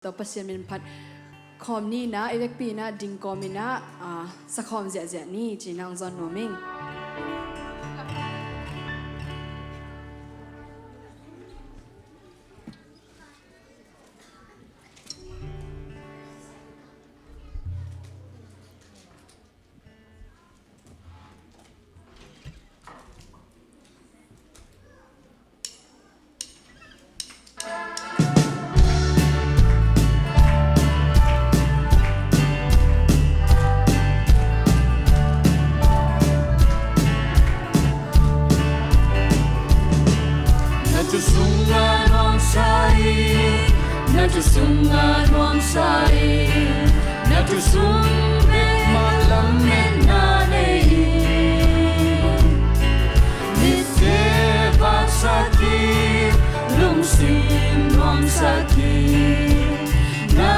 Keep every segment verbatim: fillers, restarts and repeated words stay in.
Tawh Pasian min phat khawm ni in ah, i vekpi in ah ding kawm in ah, aa, sa khawm ziahziah ni ci-in ah hong zawn nuam ing. Na thu sungah nuamsa ing, na thu sungah nuamsa ing, na thu sung bek mah lametna nei ing. Mitte vaksak ing, lungsim nuamsak ing. Na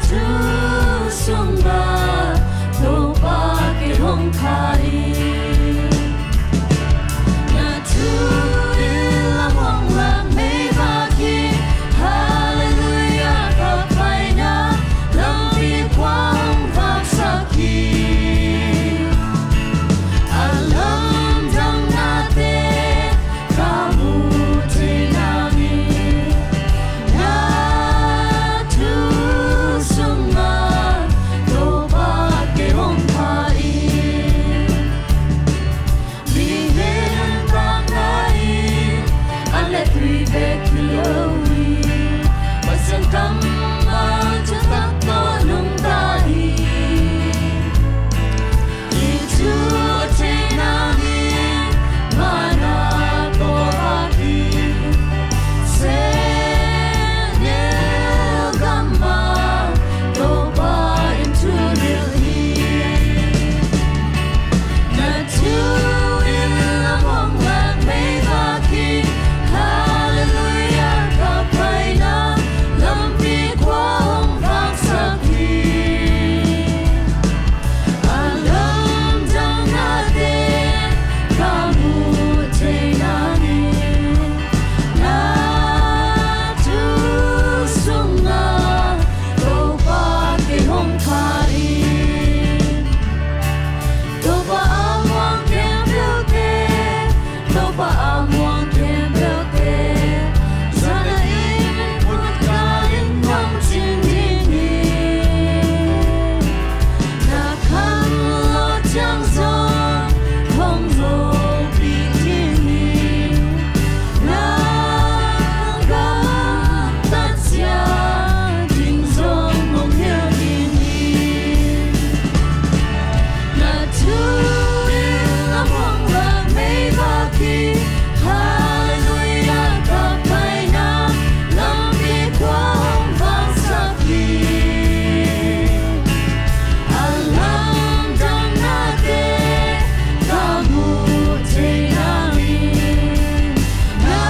thu sungah Topa kei hong kha ing. Na thu in lam hong lak meivak ing. Halleluiah, ka paina lampi kua hong vaksak ing. A lamdang nate ka mu thei nangin, na thu sungah Topa kei hong pha ing. Mihing takna in an le tui bek hi lo hi. Pasian kammal thutak tawh nungta hi. I thu thei nangin mana kawvak hi. Senel gamah Topa in thu lilh hi. Na thu in lam hong lak meivak hi. Halleluiah, ka paina lampi kua hong vaksak hi. A lamdang nate ka mu thei nangin, na thu sungah Topa kei hong pha ing. Topa a muang khempeuhte, Topa a muang khempeuhte, zan a in ut kal in nuam cing ding hi. Na khanlawh ciang zong hong lopih ding hi. Na gamtat ciang ding zong hong hilh ding hi. Na thu in lam hong lak meivak hi. Halleluiah, ka paina lampi kua hong vaksak hi. A lamdang nate ka mu thei nangin, na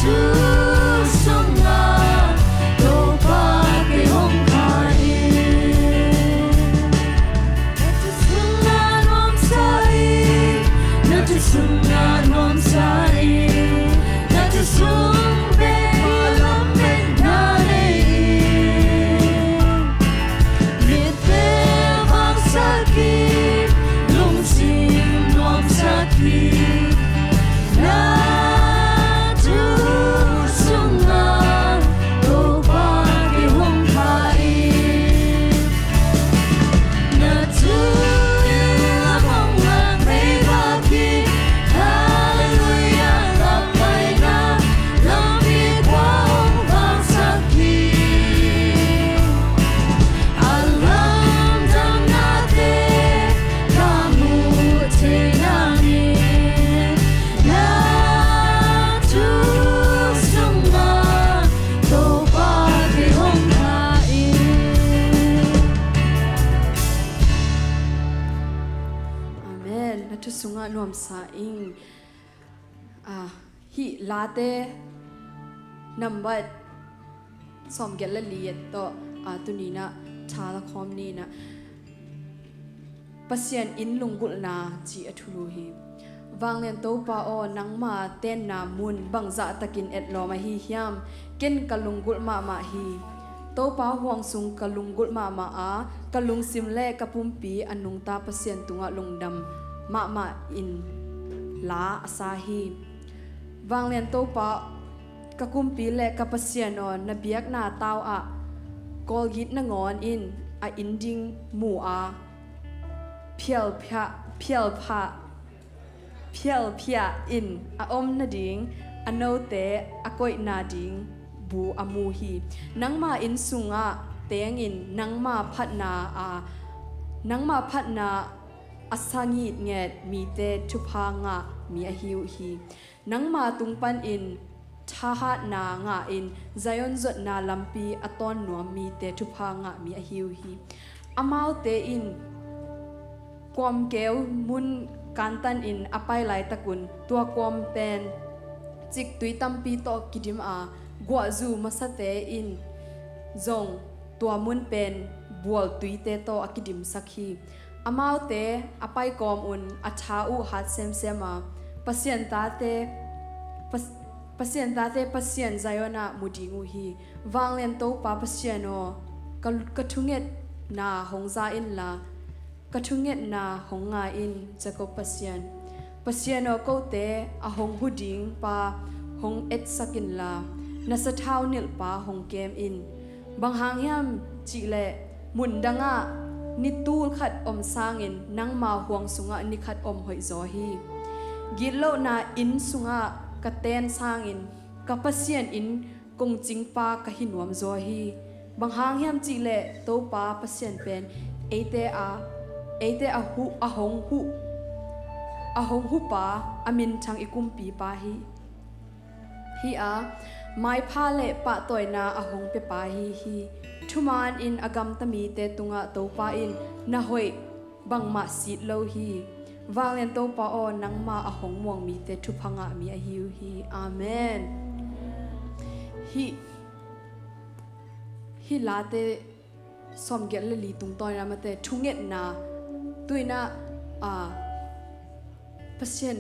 thu sungah Topa kei hong pha ing. Na thu sungah nuamsa ing, na thu sungah nuamsa ing, na thu sung bek mah lametna nei ing. Mitte vaksak ing, lungsim nuamsak ing. Na thu sungah Topa kei hong pha ing. Na thu in lam hong lak meivak hi. Halleluiah, ka paina lampi kua hong vaksak hi. A lamdang nate ka mu thei nangin, na thu sungah Topa kei hong pha ing. Amen. Na thu sungah nuamsa ing. Ah, hih Late nambat sawmgiat le li tawh, ah, tuni in ah tha la khawm ni in ah, Pasian in lunggulhna ci a thulu hi. Vanglian Topa aw, nangma tenna mun bangzah takin etlawm ahi hiam? Ken ka lunggulh mahmah hi. Topa huang sung ka lunggulh mahmah a, ka lungsim le ka pumpi a nungta Pasian tungah lungdam mahmah in la a sa hi. Vanglian Topa, ka kumpi le ka Pasian aw, na biakna tau ah Kawlgit nangawn in a inn ding mu a phialphia, phialpha, phialphia in a om nading a note a koihna ding bu a mu hi. Nangma inn sungah tengin nangma phatna a, nangma phatna a sa ngitnget mite thupha ngah mi ahi uh hi. Nangma tung panin thahatna ngahin Zion zotna lampi a tawn nuam mite thupha ngah mi ahi uh hi. Amaute in kuamkeu mun kantanin a pai laitakun tua kuam pen ciktui tampi tawh kidim a, guahzu masate in zong tua mun pen bualtuite tawh a kidimsak hi. Amaute a paikawm un a tha uh hat semsem a, Pasian tate, Pas-, Pasian tate Pasian Zion ah mu ding uh hi. Vanglian Topa Pasian aw, ka, ka thungetna hong za inla, ka thungetna hong ngai in, Jacob Pasian. Pasian aw, kote a hong hu ding pa hong etsak inla, na sathau nilh pa hong kem in. Bang hang hiam cihleh, mun dangah ni tul khat om sangin nangma huang sungah ni khat om hoih zaw hi. Gitlohna inn sungah ka ten sangin ka Pasian inn kongcingpa ka hi nuam zaw hi. Bang hang hiam cihleh Topa Pasian pen eite a, eite a hu, a hong hu, a hong hupa, a minthang i kumpipa hi, hi a, maipha le pahtawina a hong piapa hi hi. Thumaan in a gamta mite tungah Topa in na hoih bangmah sit lo hi. Vanglian Topa aw, nangma a hong muang mite thupha ngah mi ahi uh hi. Amen. Hih, hih late sawmgiat le li tungtawn inah mate thungetna, tu inah, a, Pasian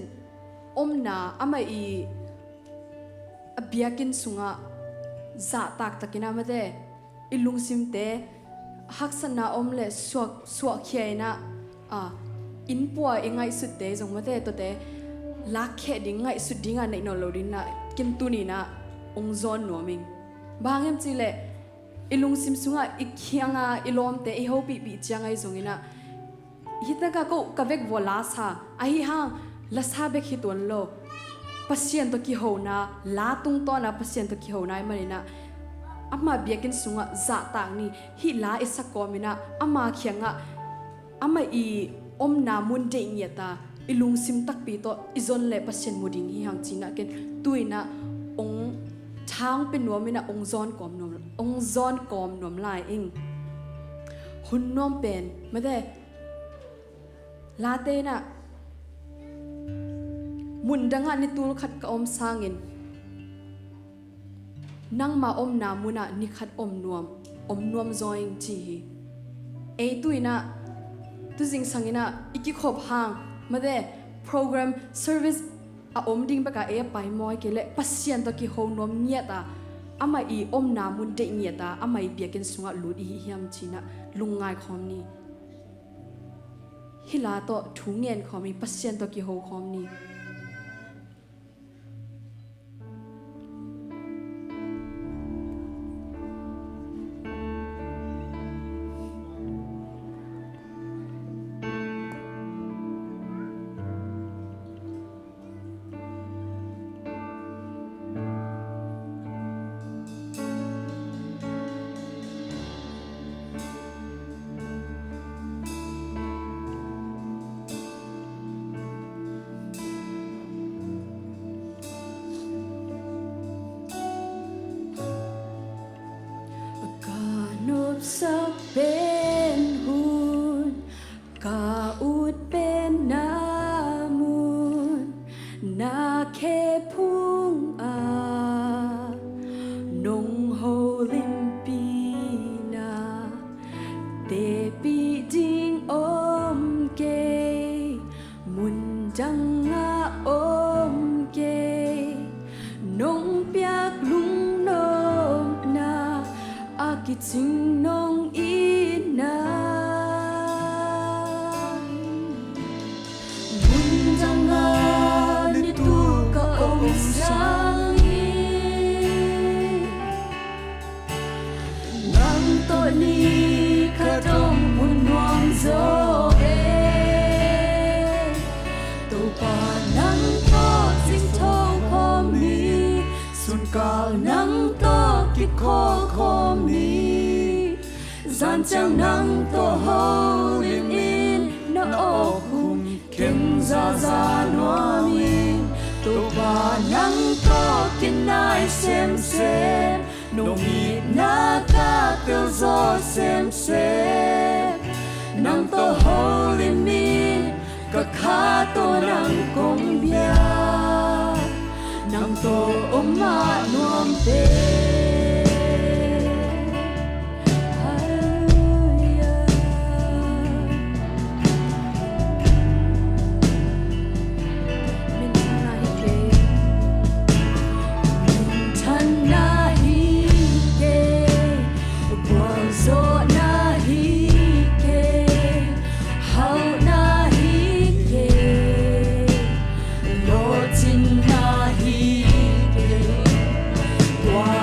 omna, amah i a biakinn sungah zahtak takin ah mate, i lungsimte haksatna om le suak, suakkhia inah, a, innpua i ngaihsutte zong mate, tuate lakkheh ding, ngaihsut dingah neih nawn lo ding inah ken tuni inah ong zawn nuam ing. Bang hang hiam cihleh i lungsim sungah i kianga i lawmte i hopihpih ciang ahi zong inah, hih takah ko ka vek vua la sa, ahi hang la sa bek hi tuan lo. Pasian tawh kihona, la tungtawna Pasian tawh kihona i man inah, ama biakinn sungah zahtak ni, hih la i sak kawm inah, ama kiangah, amah i omna mun deih ngiat a, i lungsim takpi tawh i zon le Pasian mu ding hi hang ci inah ken tu inah ong thang pe nuam inah ong zawn kawm nuam, ong zawn kawm nuam lai ing. Hun nuam pen mate, late inah mun dangah ni tul khat ka om sangin nangma omna munah ni khat om nuam, om nuam zaw ing ci hi. Ei tu inah, tu zingsang inah i kikhop hang mate, program service a om ding bekah ei a pai mawi kei leh Pasian tawh kiho nuam ngiat a, amah i omna mun deih ngiat a, amah i biakinn sungah lut i hi hiam ci inah lungngai khawm ni. Hih la tawh thu ngen khawm ni, Pasian tawh kiho khawm ni. Ka nopsak pen hun, ka ut pen na mun, na khe phung a nong holimpi na, tepih ding om kei, mun dangah Cing nong itna mun dangah nituk ka om sangin, nang tawh ni khat hong hun nuam zaw e. Topa nang tawh cingtho khawm ni, sunkal nang tawh kikhawl khawm ni. Zan ciang nang tawh holim in, na awkhum khen zaza nuam in. Topa nang tawh kinai semsem, nong itna ka telzaw semsem. Nang tawh holim in, ka kha tawh nang kong bia, nang tawh om mah nuam pen. Hallelujah. Minthanna hi kei, minthanna hi kei, gualzawhna hi kei, hauhna hi kei, lawhcinna hi kei. Tua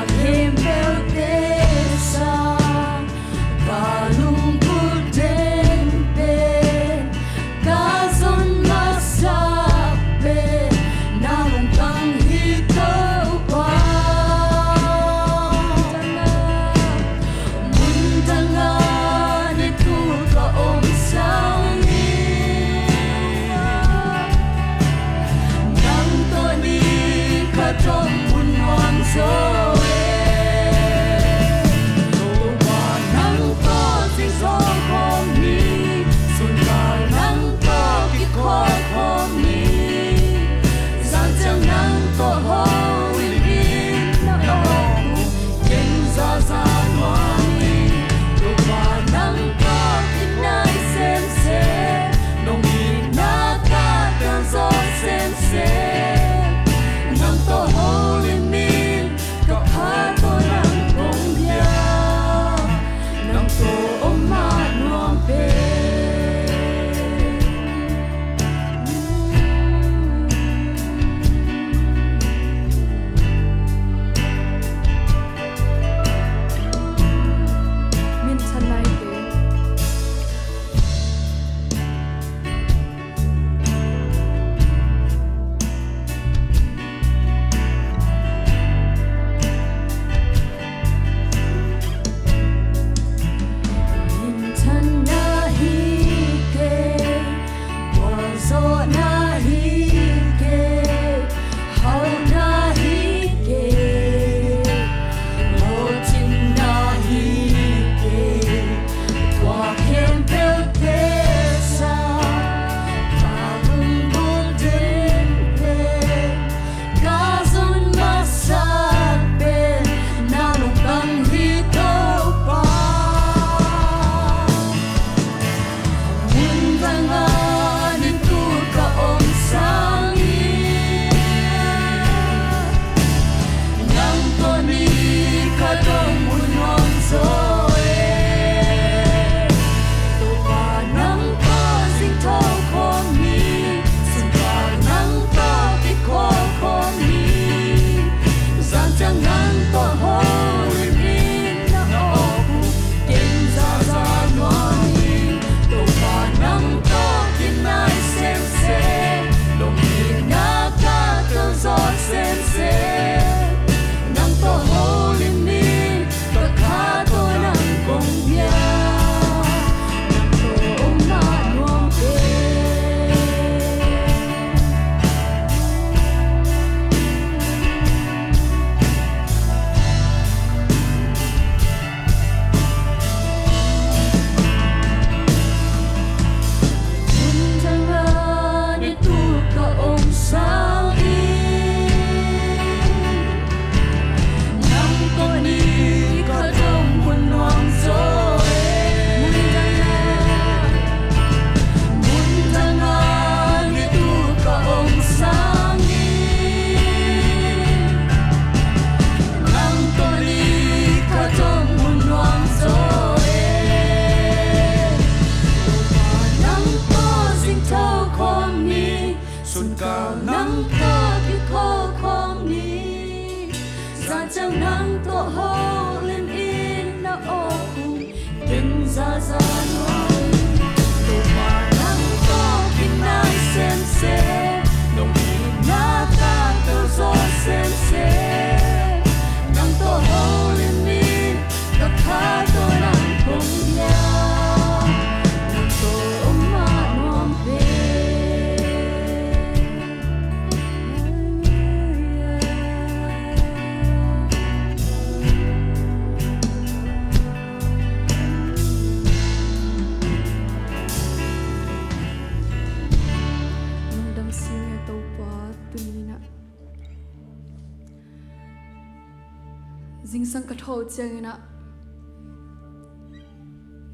Ka hoh ciangin ah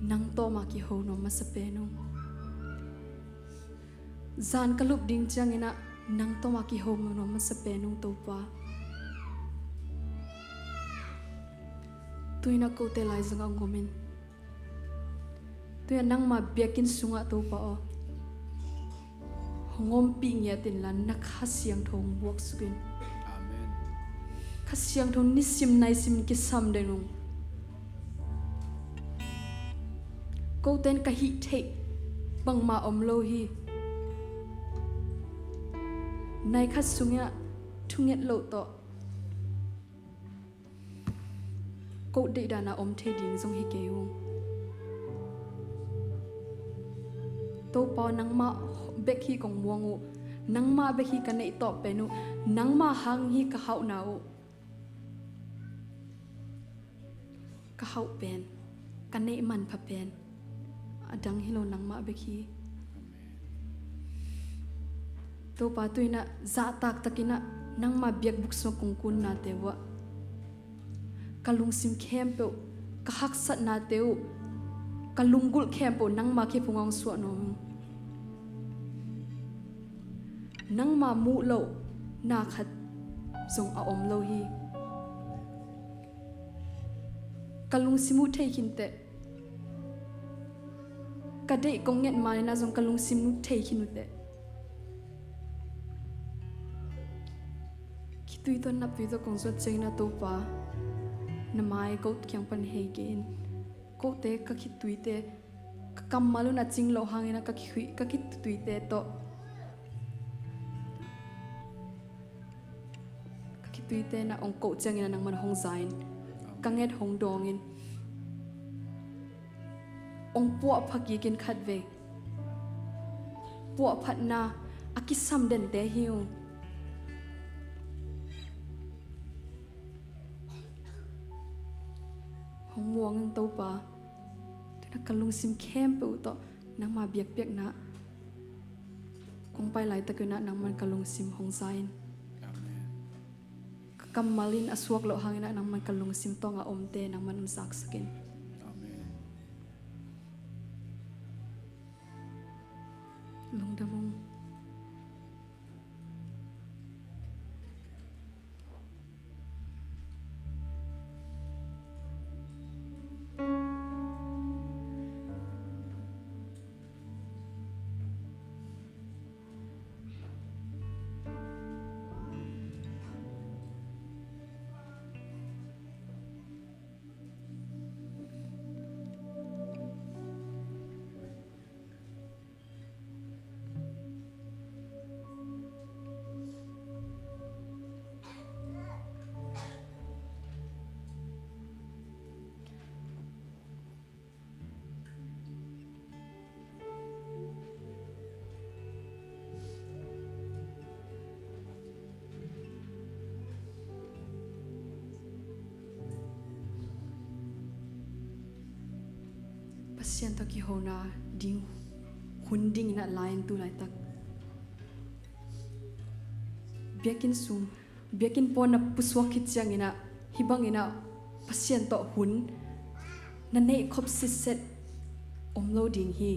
nang tawh mah kiho nuam masa pen ung. Zan ka lup ding ciangin ah nang tawh mah kiho nuam masa pen ung Topa. Tu-in ah kote lai zongah hong om in. Tu-in ah nangma biakinn sungah Topa aw, hong ompih ngiat inla na Kha Siangtho hong buaksuk in. Amen. Kha Siangtho nisim naisim in kisam den ung. Kote in ka hih theih bangmah om lo hi. Nai khat sungah thunget loh tawh ko deihdan a om thei ding zong hi kei ung. Topa aw, nangmah bek hi kong muang uh. Nangmah bek hi ka neih tawp pen uh. Nangmah hang hi ka hauhna uh. Ka hauh pen, ka neih manpha pen a dang hi lo, nangmah bek hi. Topa, tu-in ah zahtak takin ah nangma biakbuk sungah kong kunnate uh ah ka lungsim khempeuh, ka haksatnate uh, ka lunggulh khempeuh nangma khe phungawng suah nuam ung. Nangma muh loh na khat zong a om lo hi. Ka lungsim uh thei khin teh. Ka deih kong nget man in ah zong ka lungsim uh thei khin uh teh. Khitui tawh naptui tawh kong zuat ciangin ah Topa, na mai ko kiang pan hei kei in. Kote ka khituite, ka kammal un a cing loh hangin ah ka khitui, ka khituite tawh, ka khituite na hong koh ciangin ah nangman hong za in. Ka nget hong dawng in. Hong puahpha kik in khatvei. Puahphatna a kisam dente hi ung. Hong muang in Topa. Tu-in ah ka lungsim khempeuh tawh nangma biakpiakna kong pai laitak un ah nangman ka lungsim hong za in. Amen. Ka kammal in a suak loh hangin ah nangman ka lungsim tawng a omte nangman hong zaksak in. Amen. Lungdam ung. Pasian tawh kihona ding hun dingin ah lai in tu laitak. Biakinn sung, biakinn pawn na pusuak khit ciangin ah, hih bangin ah Pasian tawh hun na neih khop sitset om lo ding hi.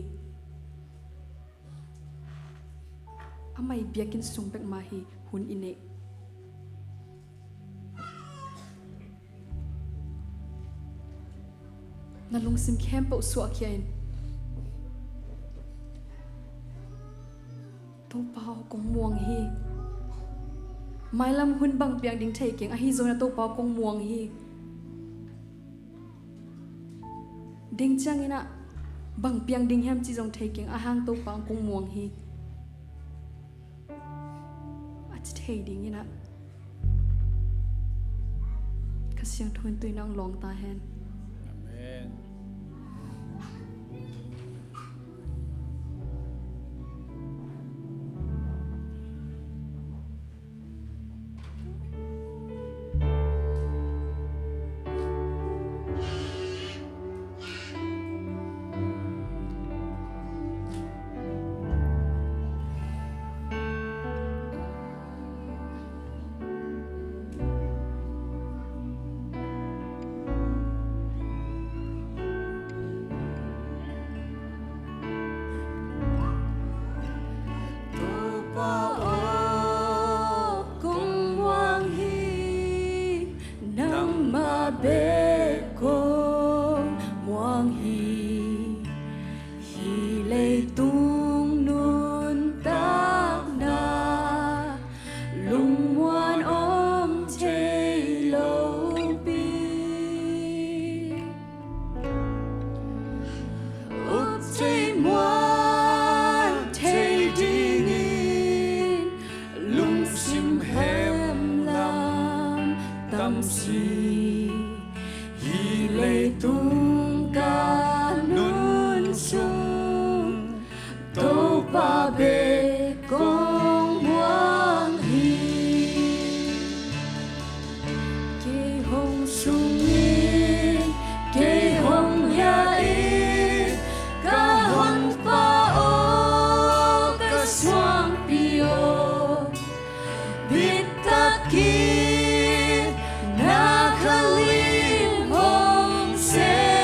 Amah i biakinn sung bek mah hi hun i neih. Na lungsim khempeuh suahkhia in. Topa aw, kong muang hi. Mailam hun bang piang ding thei keng, ahi zongin ah Topa aw, kong muang hi. Ding ciangin ah bang piang ding hiam cih zong thei keng, ahang Topa aw, kong muang hi, a ci thei dingin ah Kha Siangtho in tu-in ah hong lawng ta hen. Amen. Tung ka nun sung Topa bek kong muang hi. Kei hong sung in, kei hong hia in, ka Honpa aw, ka suangpi aw, bitak in na kha lim hong se.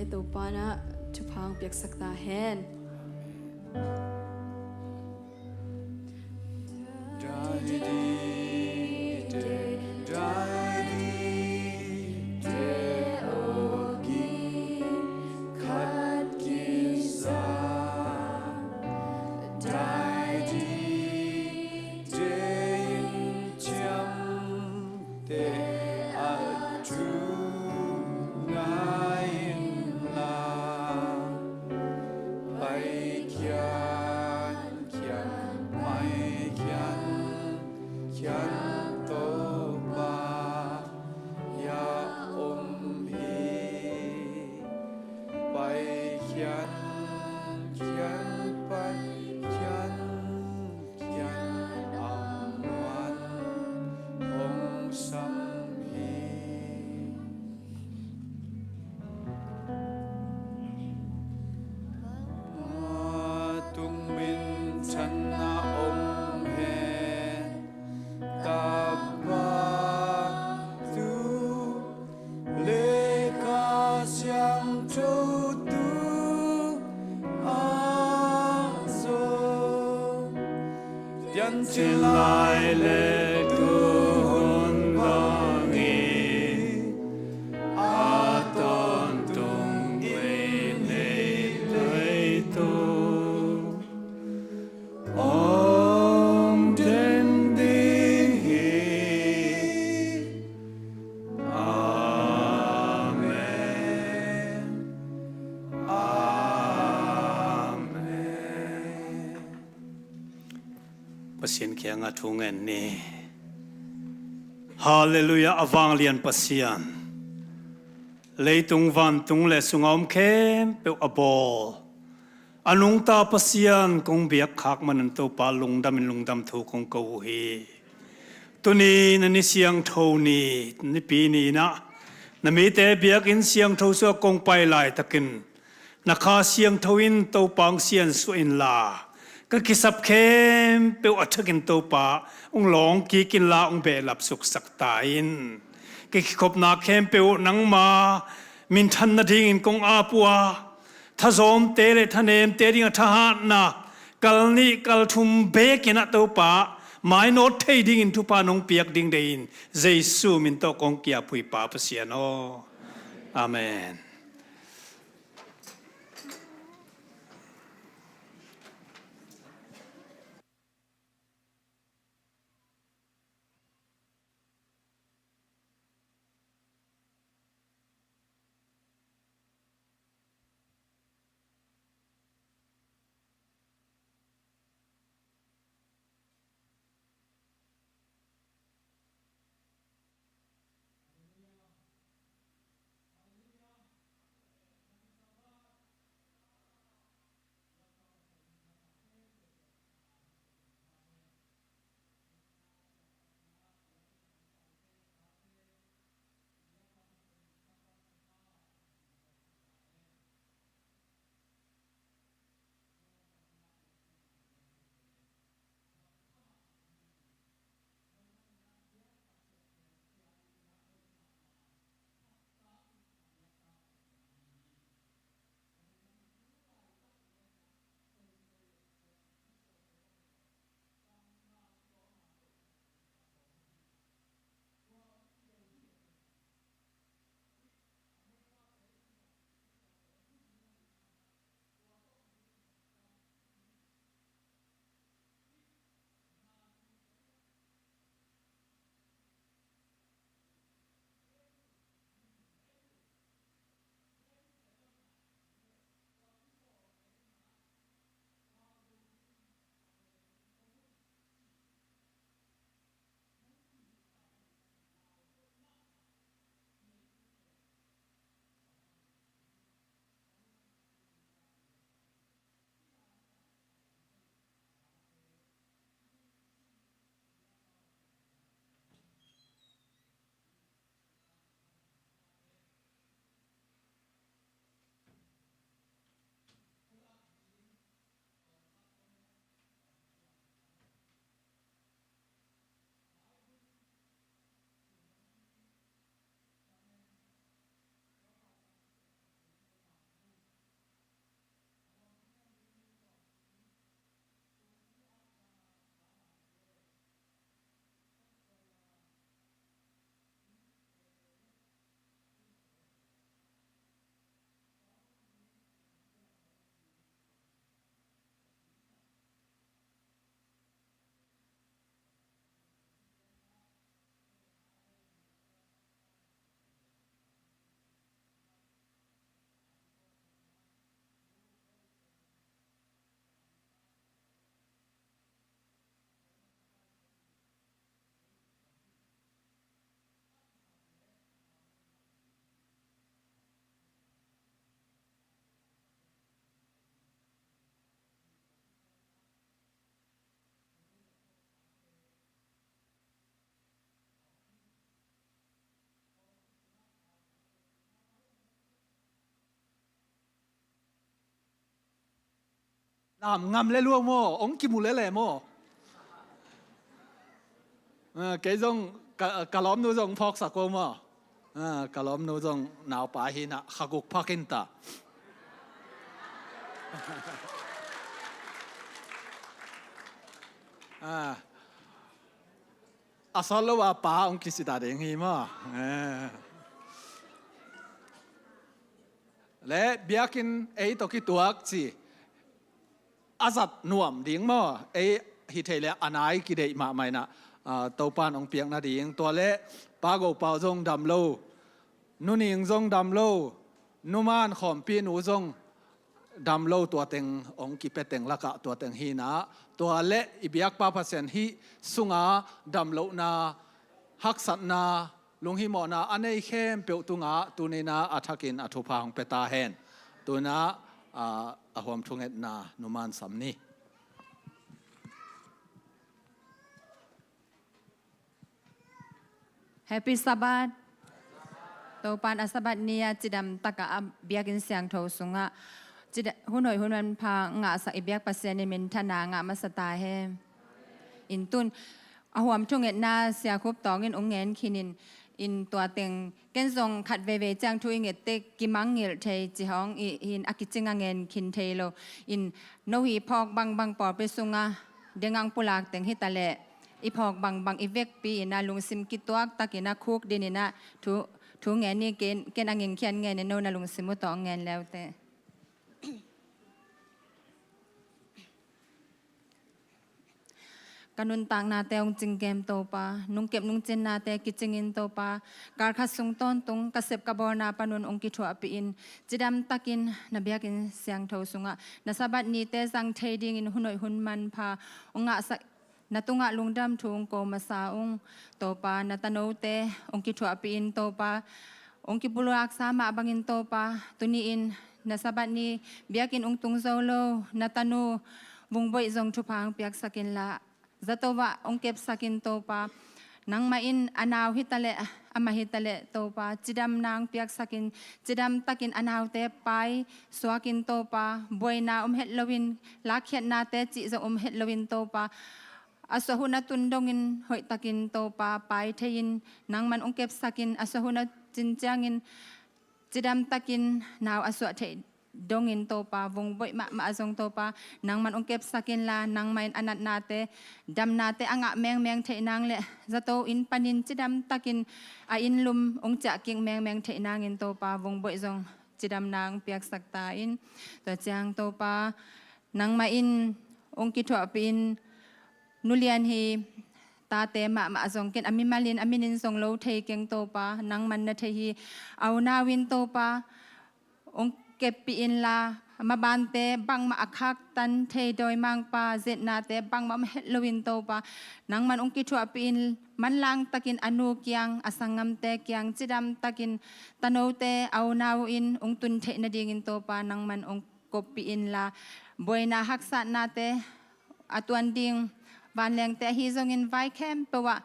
Topa na thupha hong piaksak ta hen. Pasian kiangah thu ngen ni. Halleluiah, a vanglian Pasian. Leitung vantung le sungah om khempeuh a bawl, a nungta Pasian kong biak khak manin Topa lungdamin lungdam thu kong ko uh hi. Tuni na ni siangtho ni, Nipi ni-in ah na mite biakinn siangtho sungah kong pai laitakin na Kha Siangtho in Topa hong siansuah inla, ka kisap khempeuh a thakin Topa hong lawng kik inla hong behlap suksak ta in. Ka kikhopna khempeuh uh nangma minthan nadingin kong ap uh a, thazawmte le thanemte dingah thahatna kal nih kal thum beekin ah Topa mainawt thei dingin thupha nong piak ding deihin Jesu min tawh kong ki-ap uh hi Pa Pasian aw. Amen. Tam ngam le lua maw, hong kimu lele maw. Ah, kei zong ka, ka lawmnu zong phawksak ko maw. Ah, ka lawmnu zong naupa hi na, kha guk phakin ta. Ah, a sawt lo a pa hong kici ta ding hi maw. Eh. Le biakinn ei tawh kituak ci a zat nuam ding maw. Ei hi thei le a nai kideih mahmah in ah, ah, Topan hong piak nading. Tua le Pa Go Pau zong dam lo, Nu Ning zong dam lo, Nu Man Khawmpi Nu zong dam lo, tua teng hong kipia teng lakah tua teng hi na. Tua le i biakpa Pasian hih sunga damlohna, haksatna, lunghimawhna a nei khempeuh tungah tuni in ah a thakin a thupha hong pia ta hen. Tu in ah, ah, a huam thungetna Nu Man sam ni. Happy Sabbath. Topan a Sabbath ni-a cidam takah a biakinn siangtho sungah cida-, hun hoih hun manpha ngahsak i biak Pasian in minthanna ngah masa ta hen. In tun a huam thungetna Sia Khup Tawng in hong ngen khin in, in tua teng ken zong khat veivei ciang thu i nget teh kimangngilh thei ci hong i hin a kicing a ngen khin thei lo. In no hi phawk bangbang pawlpi sungah dengang pulak teng hi ta leh i phawk bangbang i vekpi in ah lungsim kituak takin ah khuk din in ah thu, thu ngen ni. Ken, ken a ngingkhian ngen in no na lungsim uh tawh ngen leute. Ka nuntaknate hong cingkem Topa, nungkep nungcinnate kicingin Topa, kalkhat sung tawntung ka sep ka bawlna panun hong kithuahpih in, cidam takin na biakinn siangtho sungah na Sabbath nite zang thei dingin hun hoih hun manpha hong ngahsak na tungah lungdam thu hong ko masa ung. Topa, na tanote hong kithuahpih in Topa, hong kipulaksa mah bangin Topa, tuni-in na Sabbath ni biakinn hong tung zo lo na tanu Vungboih zong thupha hong piaksak inla, zato ah hong kepsak in Topa. Nangmah in a nau hi ta leh, amah hi ta leh Topa, cidamna hong piaksak in, cidam takin a naute pai suak in Topa, buaina om het loin, lakkhiatnate cih zong om het loin Topa, a suah hun a tun dongin hoih takin Topa pai thei-in, nangman hong kepsak in, a suah hun a cin ciangin cidam takin nau a suah theih dongin Topa, Vungboih mahmah zong Topa, nangman hong kepsak inla, nangmah in a natnate, damnate a ngah mengmeng theih nang le zato inn panin cidam takin a inn lum hong ciah kik mengmeng theih nangin Topa, Vungboih zong cidamna hong piaksak ta in. Tua ciang Topa, nangmah in hong kithuahpih in, Nu Lian hi tate mahmah zong ken a mimalin a minin zong lo thei keng Topa, nangman na thei hi. A unau in Topa, hong keppih inla, mabante bangmah a khaktan thei dawimangpa, zetnate bangmah om het loin Topa, nangman hong kithuahpih in, manlang takin a nu kiang, a sanggamte kiang, cidam takin tanote a unau in hong tun theih nadingin Topa, nangman hong koppih inla, buaina haksatnate a tuan ding vanlengte ahi zongin vai khempeuh ah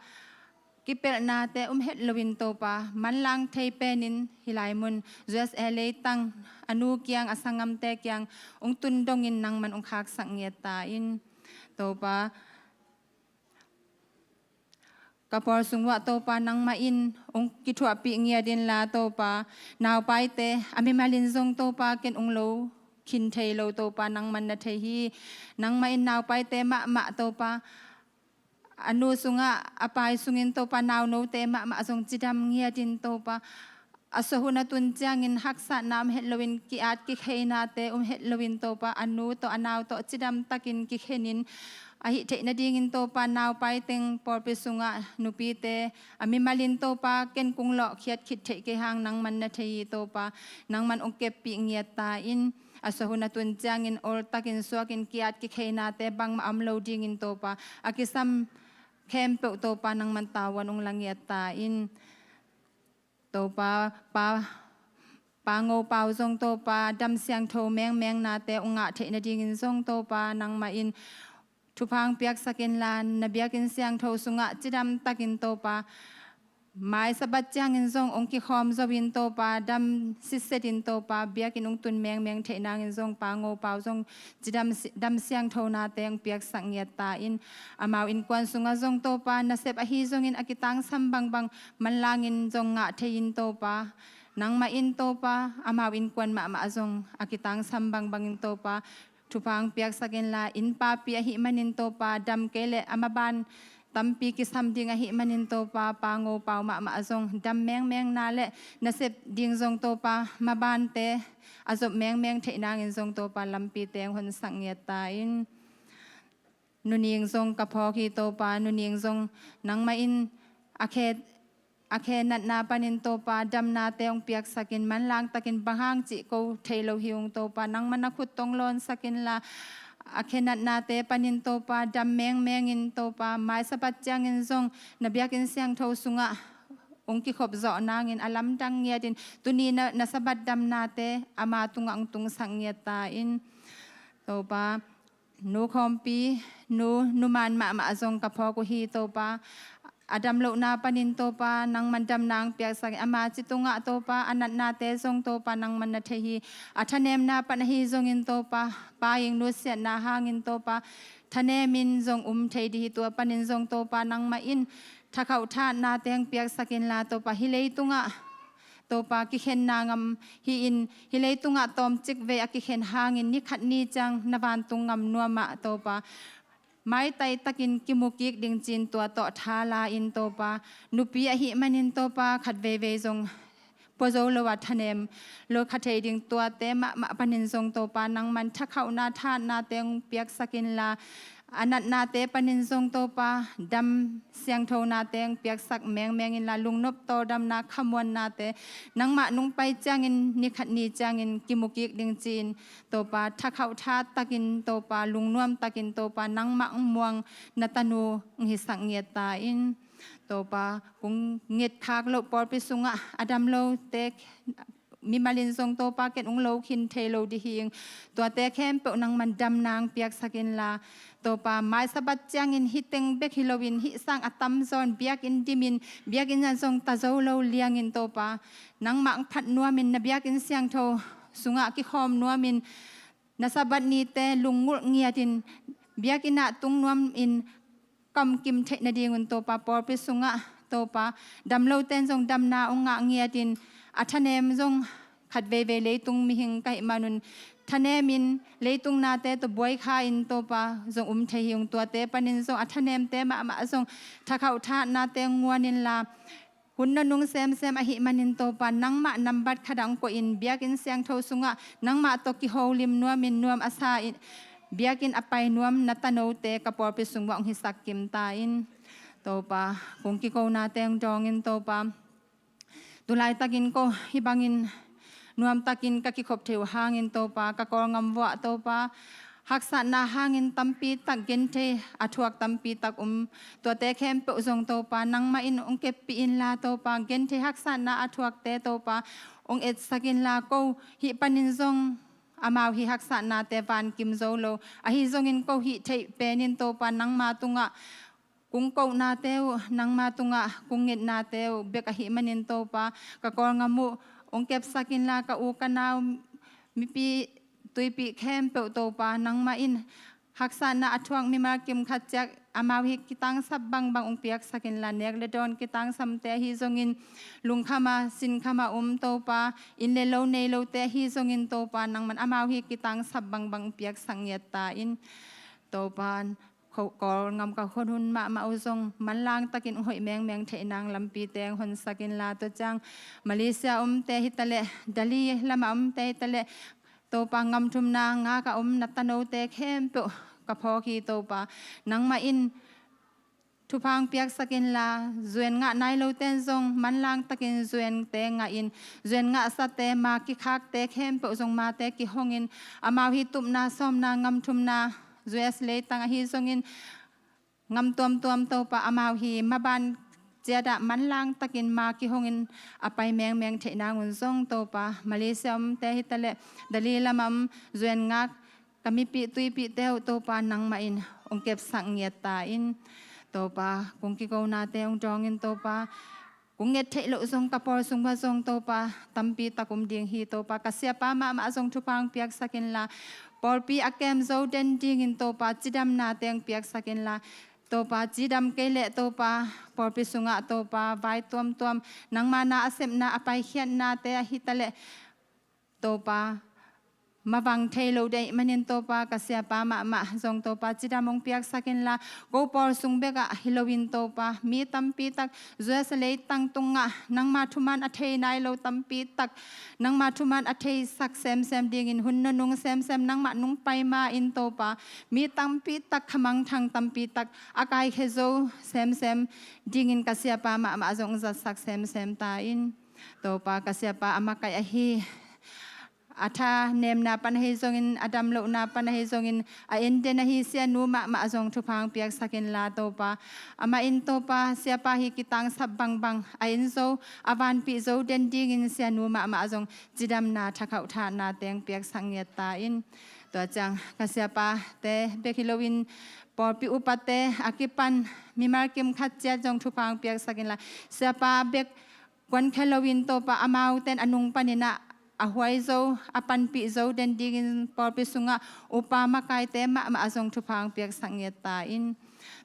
kipelhnate om het loin Topa, manlang thei penin hih lai mun U S A leitang a nu kiang, a sanggamte kiang hong tun dongin nangman hong khaksak ngiat ta in. Topa, ka pawl sung uah Topa, nangmah in hong kithuahpih ngiat inla Topa, naupaite a mimalin zong Topa, ken hong lo khin thei lo Topa, nangman na thei hi. Nangmah in naupaite mahmah Topa, a nu sungah a pai sungin Topa, naunote mahmah zong cidam ngiat in Topa, a suah hun a tun ciangin haksatna om het loin, ki-at kikheinate om het loin Topa, a nu tawh a nau tawh cidam takin kikhenin a hih theih nadingin Topa, naupai teng pawlpi sungah nupite a mimalin Topa, ken kong lawhkhiat khit theih kei hang, nangman na thei hi Topa, nangman hong keppih ngiat ta in. A suah hun a tun ciangin ol takin suakin ki-at kikheinate bangmah a om lo dingin Topa, a kisam khempeuh Topa, nangman tavuan hong la ngiat ta in. Topa, Pa, Pa Ngo Pau zong Topa, dam siangtho mengmengnate hong ngah theih nadingin zong Topa, nangmah in thupha hong piaksak inla, na biakinn siangtho sungah cidam takin Topa, Mai Sabbath ciangin zong hong kikhawm zo in Topa, dam sitset in Topa, biakinn hong tun mengmeng theih nangin zong Pa Ngo Pau zong cidam si-, dam siangtho nate hong piaksak ngiat ta in, amau innkuan sungah zong Topa, nasep ahi zongin a kitangsam bangbang manlangin zong ngah thei in Topa, nangmah in Topa, amau innkuan mahmah zong a kitangsam bangbangin Topa, thupha hong piaksak inla, inn papi ahih manin Topa, dam kei leh a maban tampi kisam ding ahih manin Topa, Pa Ngo Pau mahmah zong dam mengmengna leh nasep ding zong Topa, mabante a zop mengmeng theih nangin zong Topa, lampite hong honsak ngiat ta in. Nu Ning zong ka phawk hi Topa, Nu Ning zong nangmah in a khe, a khe natna panin Topa, damnate hong piaksak in, manlang takin bang hang cih ko thei lo hi ung Topa, nangmah na khut tawh hong lawnsak inla, a khe natnate panin Topa, dam mengmeng in Topa, mai Sabbath ciangin zong na biakinn siangtho sungah hong kikhop zawh nangin a lamdang ngiat in, tuni na, na Sabbath damnate ama tungah hong tungsak ngiat ta in. Topa, Nu Khawmpi, Nu, Nu Man mahmah zong ka phawk uh hi Topa. A damlohna panin Topa, nangman damna hong piaksak in, ama ci tungah Topa, a natnate zong Topa, nangman na thei hi. A thanemna pan ahi zongin Topa, Pa Ing nusiatna hangin Topa, thanemin zong um thei dih hi, tua panin zong Topa, nangmah in thakhauh thahatnate hong piaksak inla Topa, hih leitungah Topa, kikhenna ngam hi-in, hih leitungah tawmcik vei a kikhen hangin, ni khat ni ciang na vantung ngam nuam ah Topa, maitai takin kimu kik ding ci-in tua tawh tha la in Topa, nupi ahih manin Topa, khat veivei zong pua zo lo a thanem lo kha thei ding, tuate mahmah panin zong Topa, nangman thakhauhna thahatnate hong piaksak inla, a natnate panin zong Topa, dam siangthonate hong piaksak mengmeng inla, lungnop tawldamna, khamuannate nangmah nong pai ciangin, ni khat ni ciangin kimu kik ding ci-in Topa, thakhauh thahat takin Topa, lungnuam takin Topa, nangmah hong muang na tanu hong hisak ngiat ta in. Topa, kong ngetkhak loh pawlpi sungah a dam lote mimalin zong Topa, ken hong lo khin thei lo dih hi ing. Tuate khempeuh nangman damna hong piaksak inla Topa, mai Sabbath ciangin hih teng bek hi loin, hih sang a tamzaw in biakinn dimin, biakinn ah zong ta zo lo liangin Topa, nangmah hong phat nuamin, na biakinn siangtho sungah kikhawm nuamin, na Sabbath nite lungngulh ngiatin, biakinn ah tung nuamin, kamkim theih nadingun Topa, pawlpi sungah Topa, dam lote in zong damna hong ngah ngiatin, a thanem zong khat veivei leitung mihing ka hih manun, thanemin leitung nate tawh buai kha in Topa, zong um thei hi ung. Tuate panin zong a thanemte mahmah zong thakhauh thahatnate hong nguan inla, hun nunung semsem ahih manin Topa, nangmah nambat khat ah hong koihin, biakinn siangtho sungah nangmah tawh kiholim nuamin, nuam a sa in, biakinn a pai nuam na tanote ka pawlpi sung uah hong hisak kim ta in. Topa, kong kikonate hong dawngin Topa, tu laitakin ko hih bangin nuamtakin ka kikhop thei uh hangin Topa, ka Kawlngam uah Topa, haksatna hangin tampi tak genthei a thuak tampi tak um. Tuate khempeuh zong Topa, nangmah in hong keppih inla Topa, genthei haksatna a thuakte Topa, hong etsak inla, ko hih panin zong amau hih haksatnate vankim zo lo, ahi zongin ko hih theih penin Topa, nangma tungah kong kohnate uh, nangma tungah kong ngetnate uh bek ahih manin Topa, ka Kawlngam uh hong kepsak inla, ka u ka nau, mipi tuipi khempeuh Topa, nangmah in haksatna a thuak mimal kim khat ciat amau hih kitangsap bangbang hong piaksak inla, nek le dawn kitangsamte ahi zongin, lungkham a sinkham a um Topa, inn le lo nei lote ahi zongin Topa, nangman amau hih kitangsap bangbang hong piaksak ngiat ta in. Topa, Kawlngam ka khonhun mahmah uh zong manlang takin hong hoih mengmeng theih nang lampite hong honsak inla, tua ciang Malaysia umte hitaleh, Delhi lamah umte hitaleh, Topa, ngam thumna ngak a om na tanote khempeuh ka phawk hi Topa, nangmah in thupha hong piaksak inla, zuan ngah nai lote in zong manlang takin zuante ngahin, zuan ngahsate, ma kikhakte khempeuh zong mate kihongin, amau hih tupna sawmna ngam thumna U S leitang ahi zongin, ngam tuamtuam Topa, amau hih maban ciatah manlang takin ma kihongin a pai mengmeng theih nangun zong Topa, Malaysia umte hitaleh, Delhi lamah om zuan ngak ka mipi tuipite uh Topa, nangmah in hong kepsak ngiat ta in. Topa, kong kikonate hong dawngin Topa, kong nget theih loh zong ka pawl sung uah zong Topa tampi tak om ding hi. Topa ka siapa mahmah zong thupha hong piaksak inla, pawlpi a kem zo den dingin Topa cidamna teng piaksak inla, Topa cidam kei leh Topa pawlpi sungah Topa vai tuamtuam nangma na a sepna a paikhiatnate ahi taleh Topa mavang thei lo deih manin Topa ka siapa mahmah zong Topa cidam hong piaksak inla, ko pawl sung bekah hi loin Topa mi tampi tak U S A leitang tungah nangma thuman a thei nai lo tampi tak nangma thuman a theisak semsem dingin hun nunung semsem nangmah nung pai ma-in Topa mi tampi tak khamangthang tampi tak a kaikhia zo semsem dingin ka siapa mahmah zong zatsak semsem ta in. Topa ka siapa a makaih ahi a thanemna pan ahi zongin a damlohna pan ahi zongin a enden ahi sianu mahmah zong thupha hong piaksak inla Topa. Amah in Topa siapa hi kitangsap bangbang a inn zo a vanpih zo den dingin sianu mahmah zong cidamna thakhauh thahna teng piaksak ngiat ta in. Tua ciang ka siapate bek hi loin pawlpi upate a kipan mimal kim khat ciat zong thupha hong piaksak inla siapa bek kuankhia loin Topa amaute in a nung paninah a huai zo a panpih zo den dingin pawlpi sungah upa makaite mahmah a zong thupha hong piaksak ngiat ta in.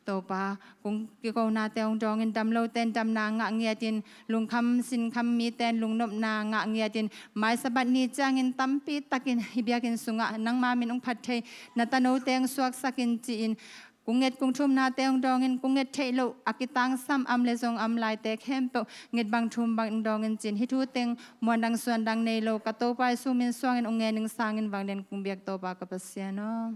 Topa kong kikonate hong dawngin damlote in damna ngah ngiatin lungkham sinkham mite in lungnopna ngah ngiatin mai Sabbath ni ciangin tampi takin hih biakinn sungah nangma min hong phat thei na tanote hong suaksak in ci-in kong nget kong thumnate hong dawngin kong nget theih loh a kitangsam am le zong am laite khempeuh nget bang thum bang dawngin ci-in hih thu teng muandang suandang nei lo ka Topa Jesu min suangin hong ngen ning sangin vang den kong biak Topa ka Pasian aw.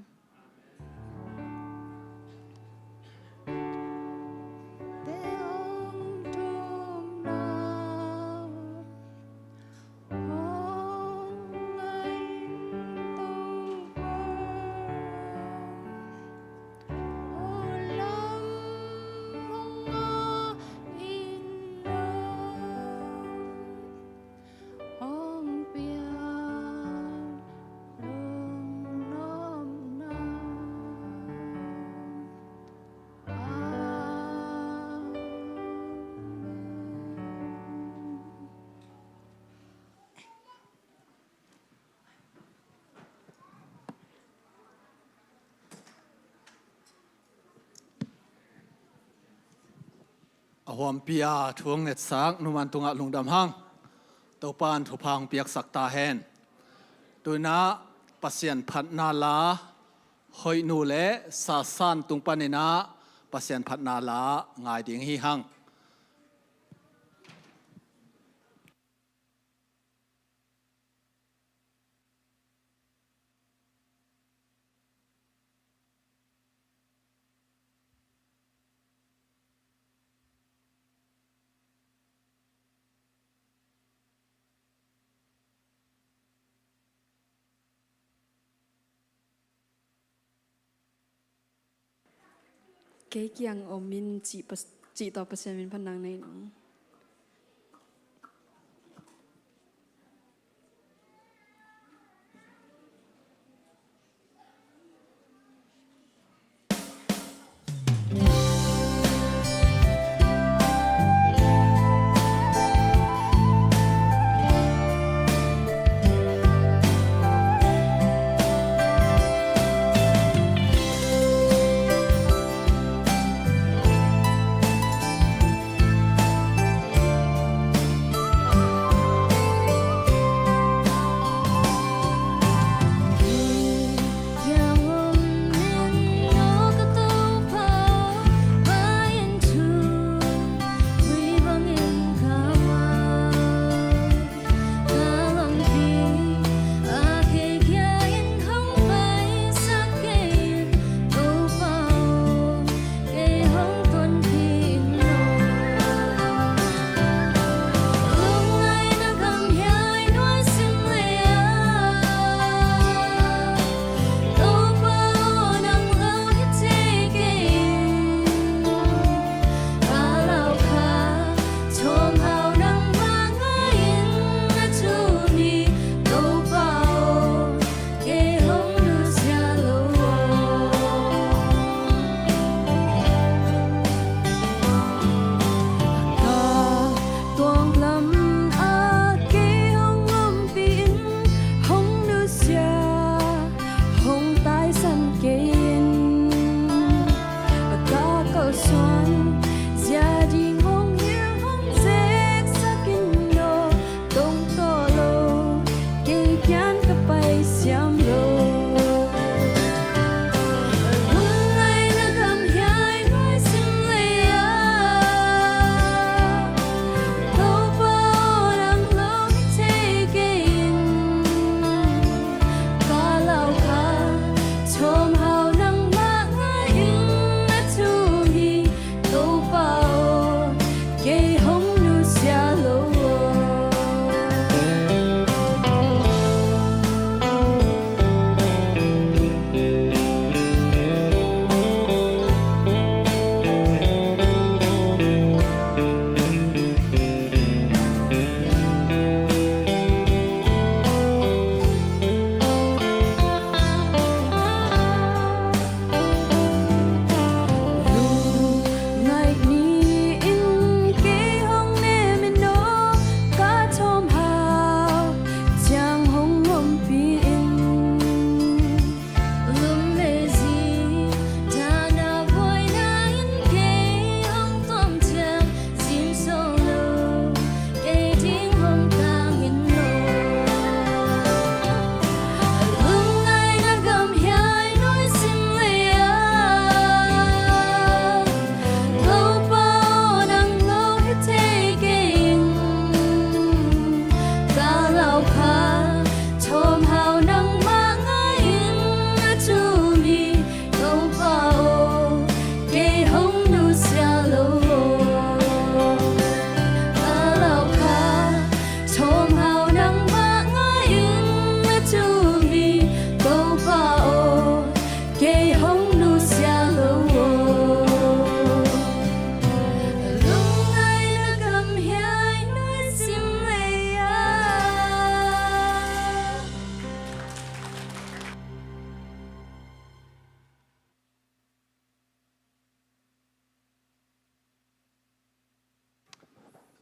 A huampi a thu hong ngetsak numan tungah lungdam hang. Topa in thupha hong piaksak ta hen. Tuinah Pasian phatna la, Hoihnu le Sasan tung paninah Pasian phatna la ngai ding hi hang. Kei kiang om in cih pas-, cih tawh Pasian min phatna nei nong.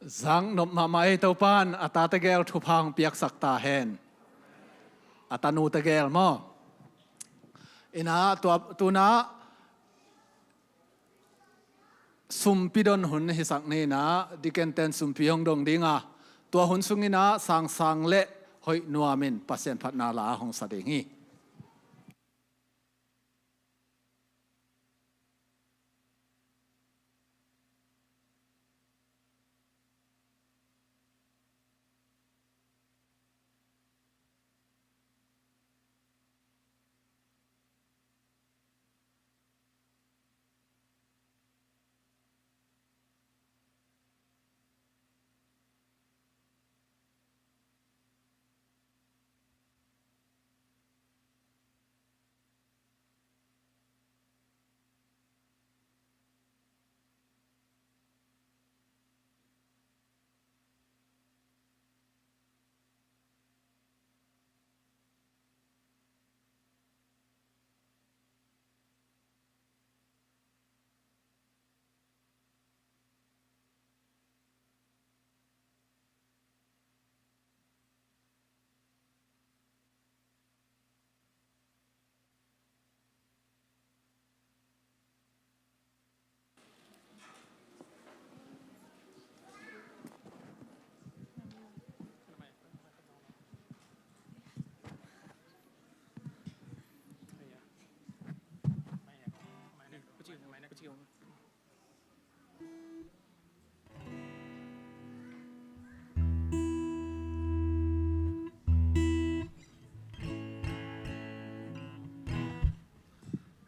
Zang nop mahmah ei. Topa'n a ta tegel thupha hong piaksak ta hen. A tanu tegel maw? Inah tua, tunah sumpi don hun hisak ni inah, dikenten sumpi hong dong ding a, tua hun sung inah sangsang le hoih nuamin Pasian phatna la hong sa ding hi.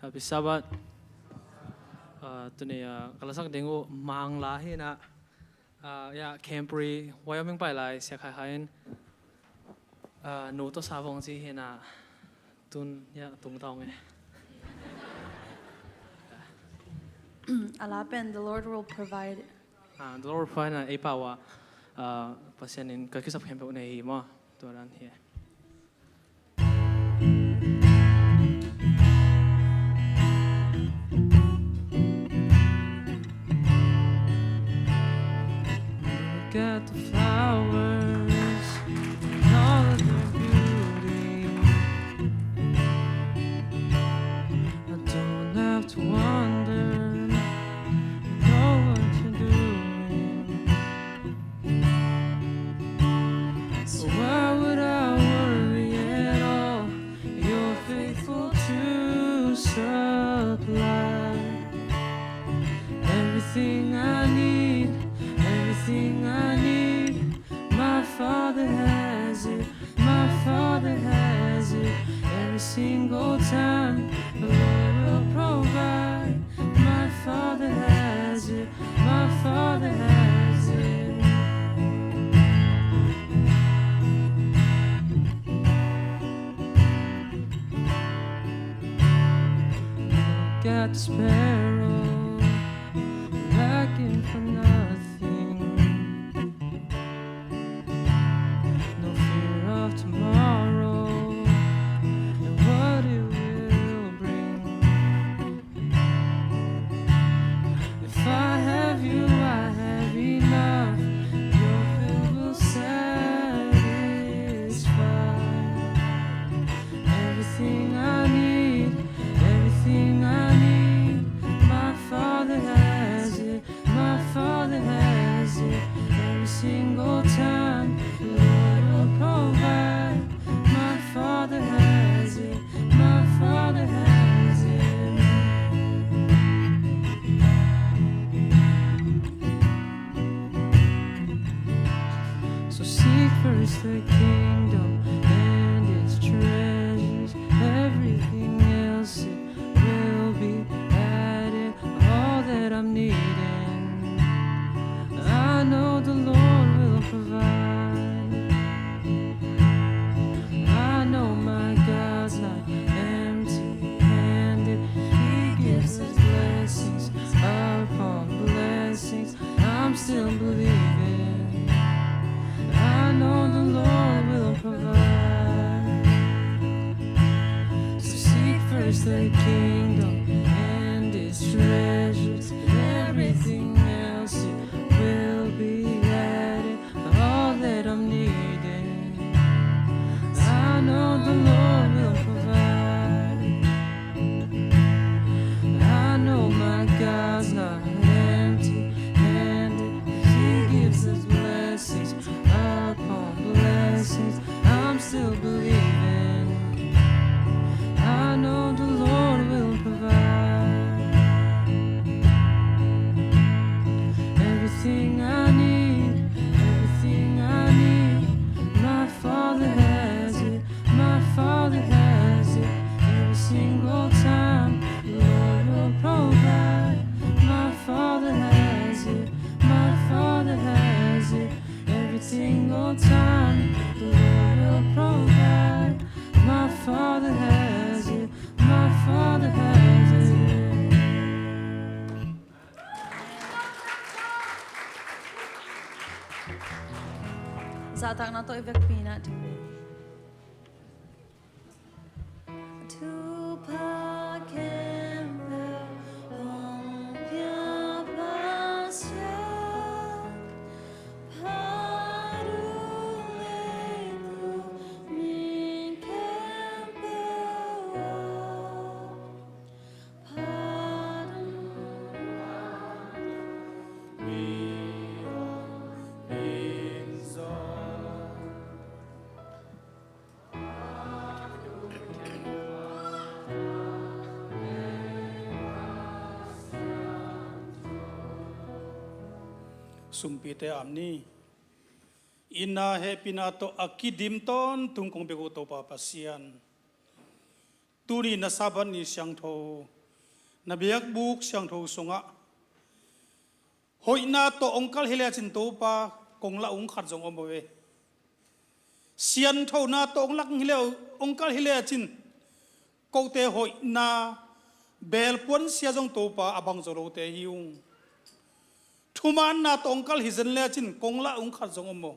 Happy Sabbath. Ah, tuni, ah, ka lasak ding uh Mangla hi inah, ah, ya, Campery, Wyoming pai lai, Sia Khai Khai in, ah, nu tawh sa vong ci hi inah, tun ya tung ta ung e. A la pen, the Lord will provide. Ah, the Lord will provide, ah, ei pau ah, ah, Pasian in ka kisap khempeuh nei hi maw? Tua dan hi. Look at the flowers and all of their beauty. I don't have to wonder, you know what you're doing. So why would I worry at all? You're faithful to supply everything I need, everything I need. My Father has it, my Father has it. Every single time, the Lord will provide. My Father has it, my Father has it. Look at the sparrow, lacking for nothing. No fear of tomorrow and what it will bring. If I have you, I have enough. Your fill will satisfy everything I need, everything I need. My Father has it, my Father has it. Every single time, the Lord will provide. My Father has it, my Father has it. So seek first the kingdom and its treasures. Everything else, it will be added. All that I'm needing, I know the Lord will provide. I know my God's not empty-handed. He gives us blessings upon blessings. I'm still believing. I know the Lord will provide. So seek first the kingdom and its treasures. Everything else, it will be Zahtakna tawh i vekpi na ding. Thupha khempeuh hong pia Pasian, phat uh leitung mi khempeuh aw. Sumpite am ni. Inn-ah hehpihna tawh a kidim tawntung kong bek uh Topa Pasian, tuni na Sabbath ni siangtho, na biakbuk siangtho sungah hoihna tawh hong kal hi lecin Topa, kong lah ung khat zong om uh ve. Sianthona tawh hong lah hi le, hong kal hi lecin kote hoihna belpuan sia zong Topa a bang zo lote hi ung. Thumaanna tawh hong kal hi zen lecin kong lah ung khat zong om uh.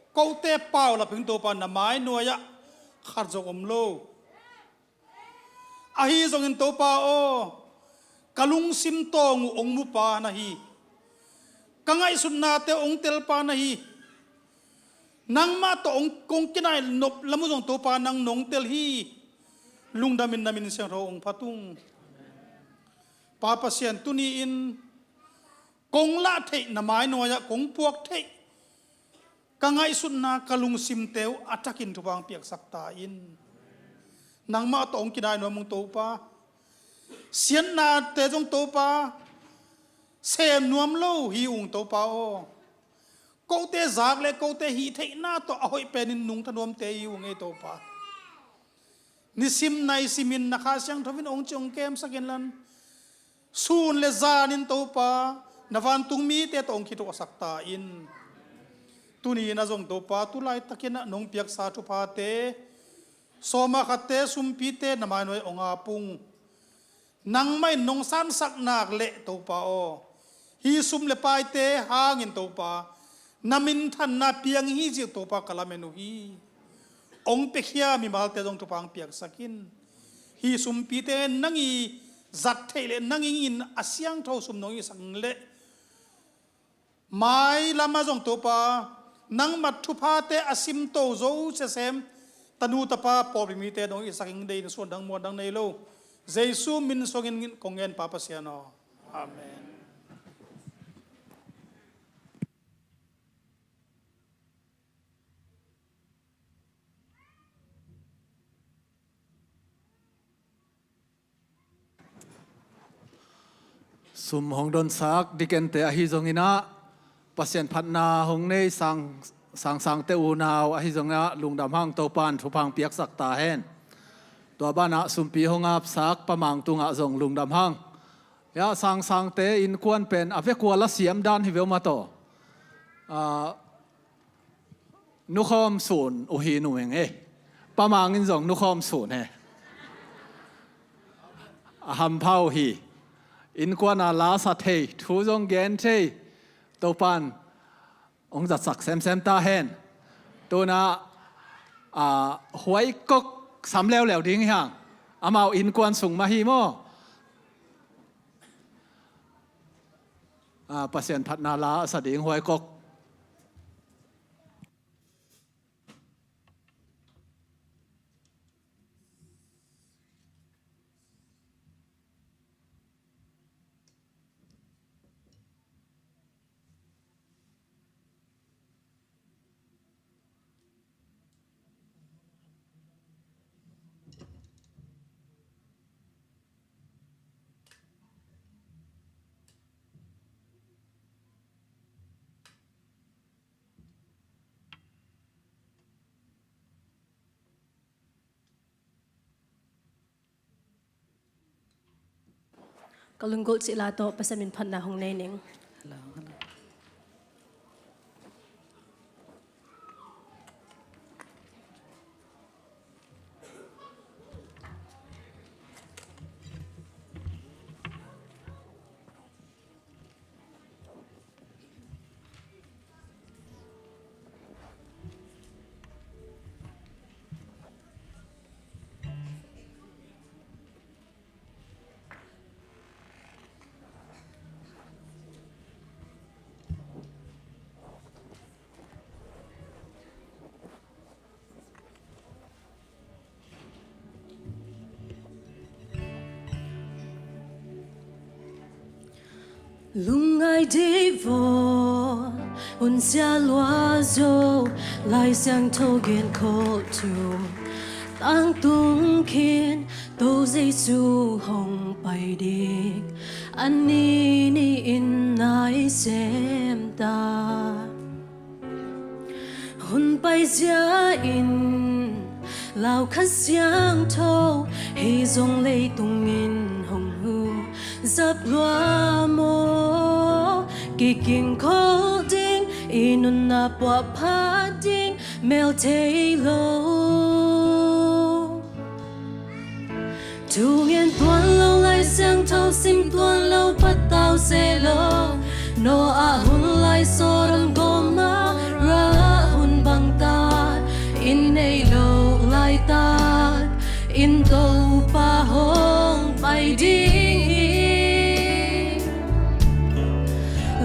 Kote paulap hing Topa, na mai nuai-ah khat zong om lo. Ahi zongin Topa aw, ka lungsim tawng uh hong mupa na hi. Ka ngaihsutnate hong telpa na hi. Nangmah tawh hong, kong kinai nop lam uh zong Topa nang nong tel hi. Lungdamin na min siangtho hong phat ung. Pa Pasian, tuni-in kong lah theih, na mai nuai-ah kong puak theih ka ngaihsutna, ka lungsimte uh a thakin thupha hong piaksak ta in. Nangmah tawh hong kinai nuam ung Topa. Siatnate zong Topa sem nuam lo hi ung Topa aw. Kote zak le kote hih theihna tawh a hoih penin nungta nuamte hi ung ei Topa. Nisim naisimin na Kha Siangtho in hong ci hong kemsak inla, sun le zanin Topa na vantung mite tawh hong kituahsak ta in. Tuni-in ah zong Topa, tu laitakin ah nong piaksa thuphate, sawma khatte, sumpite na mai nuai hong ap ung. Nangmah in nong sansak nak leh Topa aw, hih sum le paite hangin Topa, na minthanna piang hi cih Topa ka lamen uh hi. Hong piakhia mimalte zong thupha hong piaksak in. Hih sumpite nang i zat theih le nang i ngin a siangtho sum nong i sak leh, mailam ah zong Topa, nangmah thuphate a simto zo sesem tanu tapa pawlpi mite nong i sak ing. Deih in suan dang muan dang nei lo, Jesu min suangin kong ngen Pa Pasian aw. Amen. Sum hong donsak dikente ahi zongin ah, Pasian phatna hong nei sang, sangsangte unau ahi zongin ah, lungdam hang, Topan thupha hong piaksak ta hen. Tua banah sumpi hong apsak Pa Mang tungah zong lungdam hang. Ya, sangsangte innkuan pen a vekua la siam dan hi veu mah tawh. Ah, nukhawm sun uh hi nung e. Pa Mang in zong nukhawm sun he. A hampha uh hi. Innkuan a la sa thei, thu zong gen thei. Topan hong zatsak semsem ta hen. Tuna, ah, huaikok sam leuleu ding hi hang. Amau innkuan sung mah hi maw. Ah, Pasian phatna la a sa ding huaikok. Ka lunggulh cih la tawh Pasian min phatna hong nei ning. Lungngai dih vaw, hun sia lua zo, Lai Siangtho gen khol thu, tangtung khin, To Jesu hong pai ding, a ni ni-in nai sem ta. Hun paizia in lau Kha Siangtho, hi zong leitung in hong hu zap lua maw? Kikin khol ding, i nunna puahphat ding, mel thei lo. Thungen tuan lo, Lai Siangtho sim tuan lo, patau se lo. Noah hun lai, Sodom Gomorrah hun bang ta, i neih loh laitak in Topa hong pai ding hi.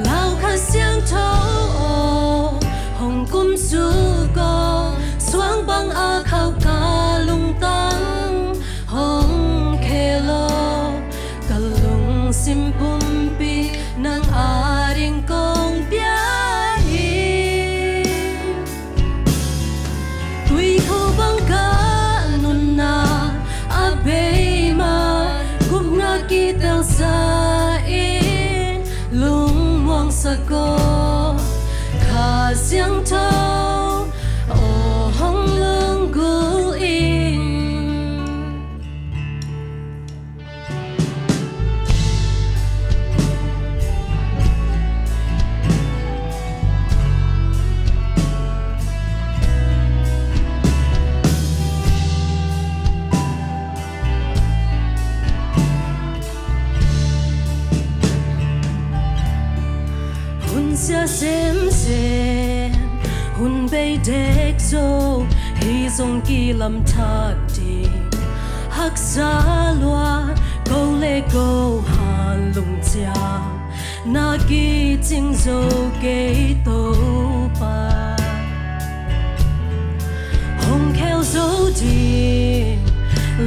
Lau Kha Siangtho aw, hong kumsuk aw, suang bang a khauh ka lungtang hong khel aw, ka lungsim pumpi nang ading kong pia hi. Tuikhu bang ka nunna a bei mah, gupna kitelsa in lungmuang sak aw, Kha Siangtho aw, hong lunggulh in. Hun sia semsem, hun bei dek zo, hi zong kilam thak ding, haksa lua, ko le ko han lungciam, na kicing zo kei Topa. Hong khel zo ding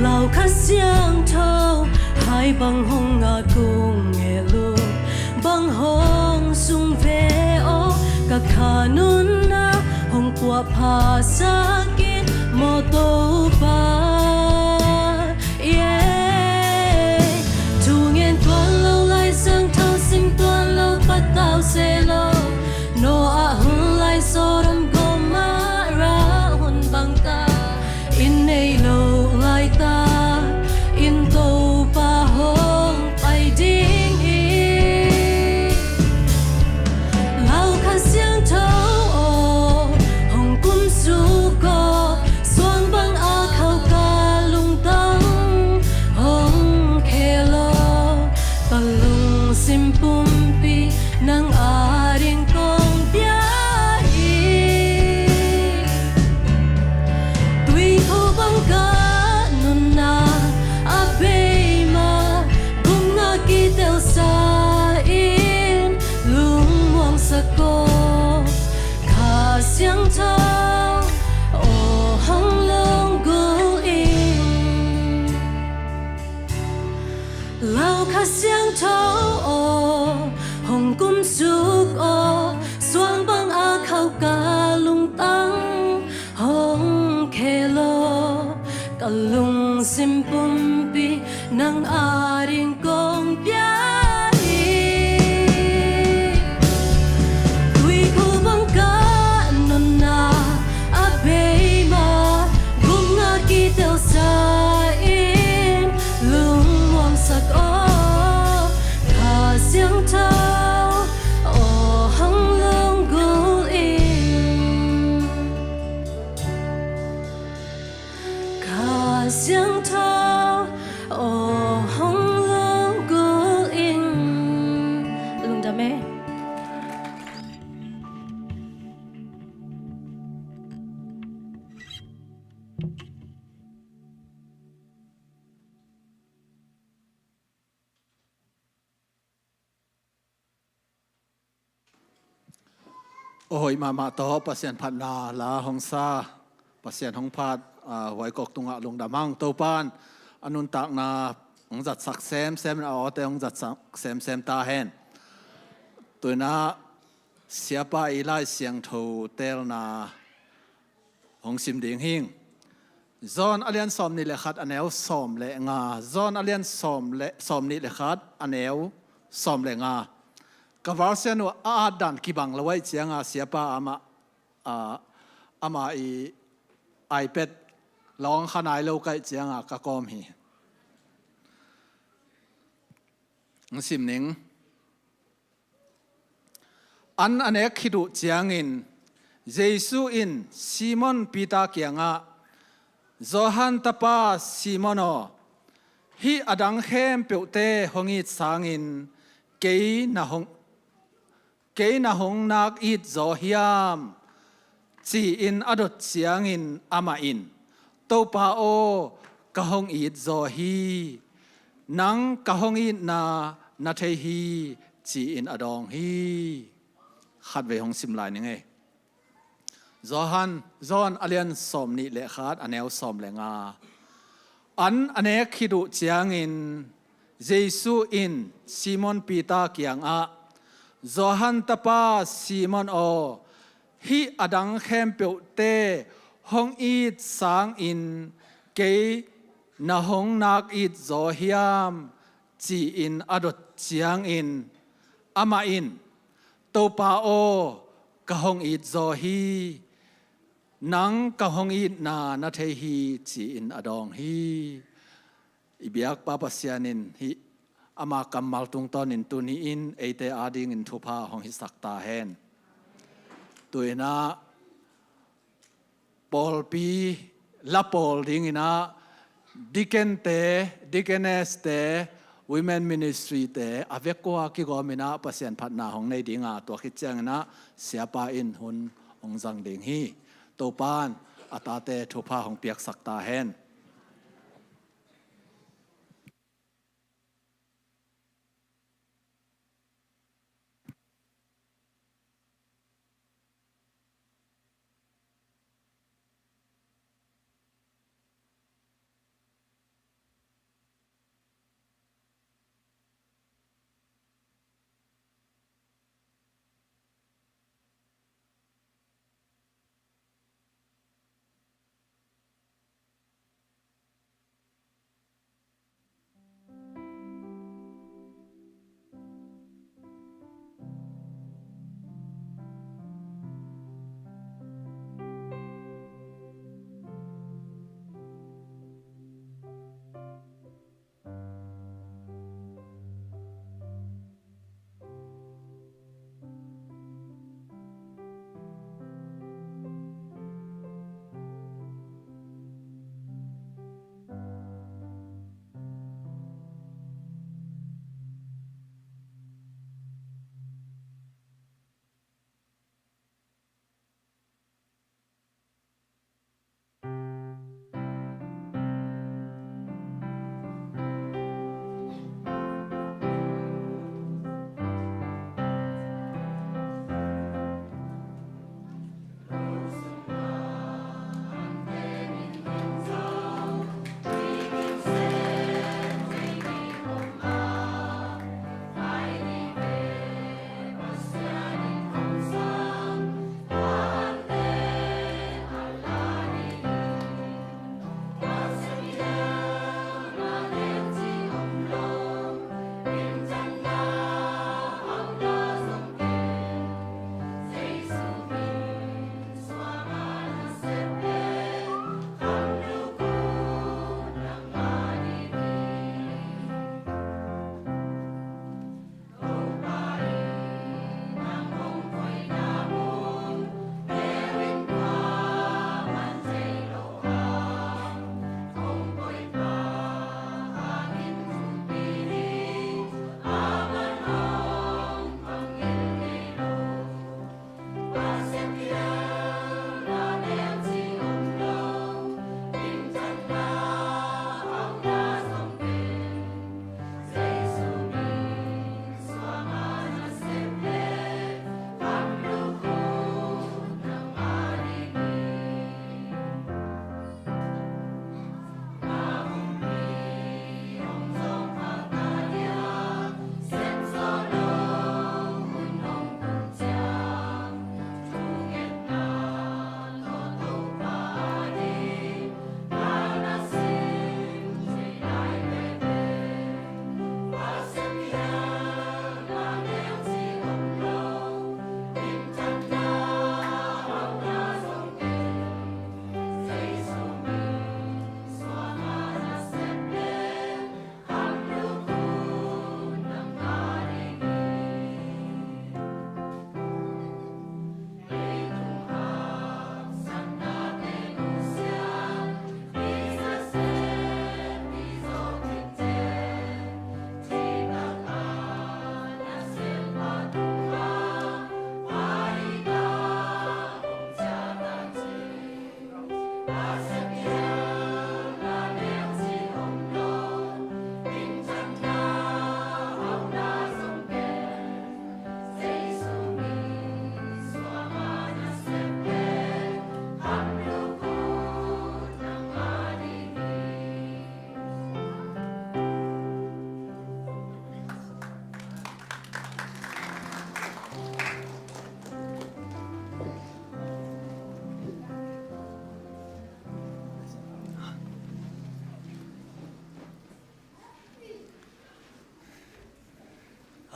lau Kha Siangtho, hai bang hong ngak ung, ngelup bang hong sung ve aw, ka kha nunna hong puahpha sak in maw Topa. Yeah. Thungen tuan lo, Lai Siangtho sim tuan lo, patau se lo. Noah hun lai, Sodom Gomorrah hun bang ta, i neih loh laitak in Topa hong pai ding hi. Lau Kha Siangtho aw, hong kumsuk aw, suang bang a khauh ka lungtang hong khel aw, ka lungsim pumpi nang ading kong pia hi. Tuikhu bang ka nunna a bei mah, gupna kitelsa in lungmuang sak aw, Kha Siangtho aw, hong lunggulh in. Lau Kha Siangtho aw, hong kumsuk aw, suang bang a khauh ka lungtang hong khel aw, ka lungsim pumpi nang ading kong pia hi. Tuikhu bang ka nunna a bei mah, gupna kitelsa in lungmuang sak aw, Kha Siangtho aw, hong lunggulh in. Kha Siangtho aw, hong lunggulh in. Lungdam e. Aw hoih mahmah tawh Pasian phatna la hong sa, Pasian hong phat, ah, huaikok tungah lungdam hang. Topan a nuntakna hong zatsak semsem in, a awte hong zatsak semsem ta hen. Tuinah Siapa i Lai Siangtho teelna hong sim ding hing. John a lian sawm nih le khat a neu sawm le nga. John a lian sawm le, sawm nih le khat a neu sawm le nga. Ka version uh a at dan kibang lo ahih cianga Siapa amah, a, ama i iPad lawng kha nai lo ka hih cianga ka kawm hi. Hong sim ning. An a nek khit uh ciangin Jesu in Simon Peter kiangah, Johan tapa Simon aw, hih a dang khempeuhte hong it sangin kei na hong, kei na hong nak it zaw hiam? Ci-in a dot ciangin amah in, Topa aw, ka hong it zaw hi. Nang ka hong itna na thei hi, ci-in a dawng hi. Khatvei hong sim lai ning ei. Johan, John a lian sawm nih le khat a neu sawm le nga. An a nek khit uh ciangin Jesu in Simon Peter kiangah, Johan tapa Simon aw, hih a dang khempeuhte hong it sangin kei na hong nak it zaw hiam? Ci-in a dot ciangin amah in, Topa aw, ka hong it zaw hi. Nang ka hong itna na thei hi, ci-in a dawng hi. I biakpa Pasian in hih ama kammal tungtawnin tuni-in eite adingin thupha hong hisak ta hen. Tuinah pawlpi la pawl dinginah deacon-te, deaconess-te, women ministry-te a vekua kigawminah Pasian phatna hong nei dinga tua khit cianginah Siapa in hun hong zang ding hi. Topan a tate thupha hong piaksak ta hen.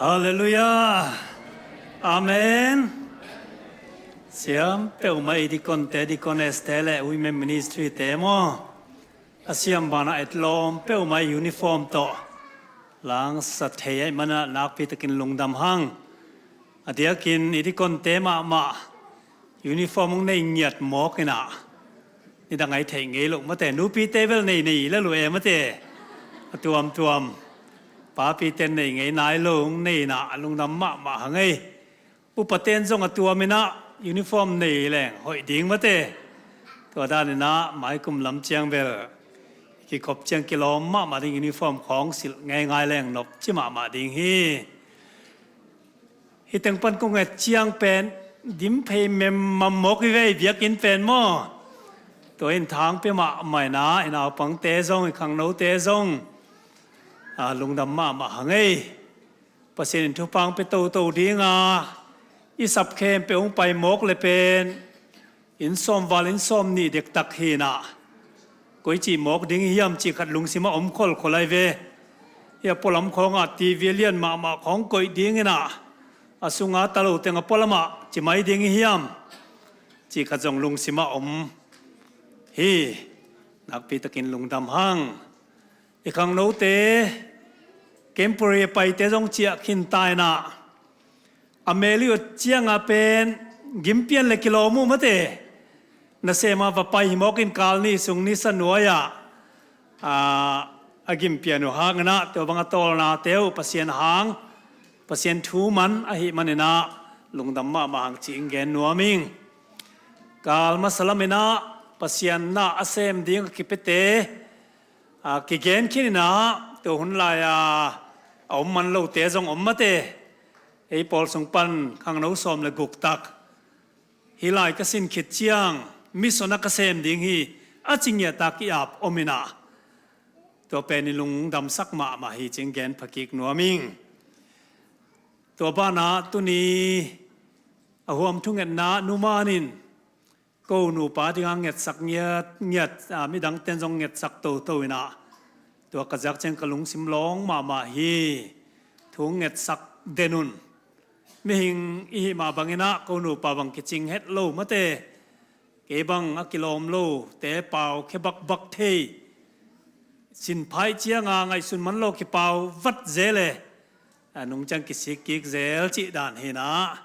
Halleluiah. Amen. Siam peuhmah i dikonte, dikoneste le women ministry te maw, a siam banah etlawm peuhmah i uniform tawh langsa thei ahih manah nakpitakin lungdam hang. A diakin i dikonte mahmah uniform hong nei ngiat mawk inah, nidang ai theih ngei loh mate, nupite bel nei nei la lu e mate, a tuamtuam. Papite nei ngei nai lo hong nei inah a lungdam mahmah hang ei. Upaten zong a tuam inah uniform nei leng hoih ding mate. Tua dan inah maikum lam ciang bel kikhop ciang kilawm mahmah ding, uniform khawng silh ngeingai leng nop ci mahmah ding hi. Hih teng pan kong et ciang pen dim phei memmam mawk i vei biakinn pen maw. Tua in thang pia mahmah inah i naupangte zong, i khangnote zong, a, lungdam mahmah hang ei. Pasian in thupha hong pia toto dinga i sap khempeuh hong pai mawk le pen inn sawm val inn sawm nih dektak hi inah, koi cih mawk ding i hiam cih khat lungsimah om kholkhol ai ve. Hih a pualam khawngah TV a lian mahmah khawng koih ding inah, a sunga ta lo teng a pualamah ci mai ding i hiam cih khat zong lungsimah om hi. Nakpitakin lungdam hang. I khangnote, Kempori a paite zong ciah khin ta inah, a mel i ut cianga pen gimpian le kilawm uh mate. Nasema va pai hi mawk in kal ni sung ni sa nuai-ah, a, a gimpian uh hang inah tua bang a tawlnate uh Pasian hang, Pasian thu man ahih man inah lungdam mahmah hang ci-in gen nuam ing. Kal masa lam inah Pasian na a sem ding a kipiate, a, kigen khin inah tua hun lai-a a om man lote zong om mate. Ei pawl sung pan khangno sawm le guk tak hih lai ka sin khit ciang mission ah ka sem ding hi a ci ngiat a ki-ap om inah, tua pen i lungdamsak mahmah hi ci-in gen phakik nuam ing. Tua banah tuni a huam thungetna numan in ko nupa dinga ngetsak ngiat ngiat, a, midang ten zong ngetsak toto inah, tua ka ziak ciang ka lungsim lawng mahmah hi. Thu ngetsak den un. Mihing i hih mah bang inah ko nupa bang kicing het lo mate. Kei bang a kilawm lo te pau khia bakbak thei. Sin phaih cianga ngaihsun man lo kipau vat zel e. A, nung ciang kisik kik zel cih dan hi inah,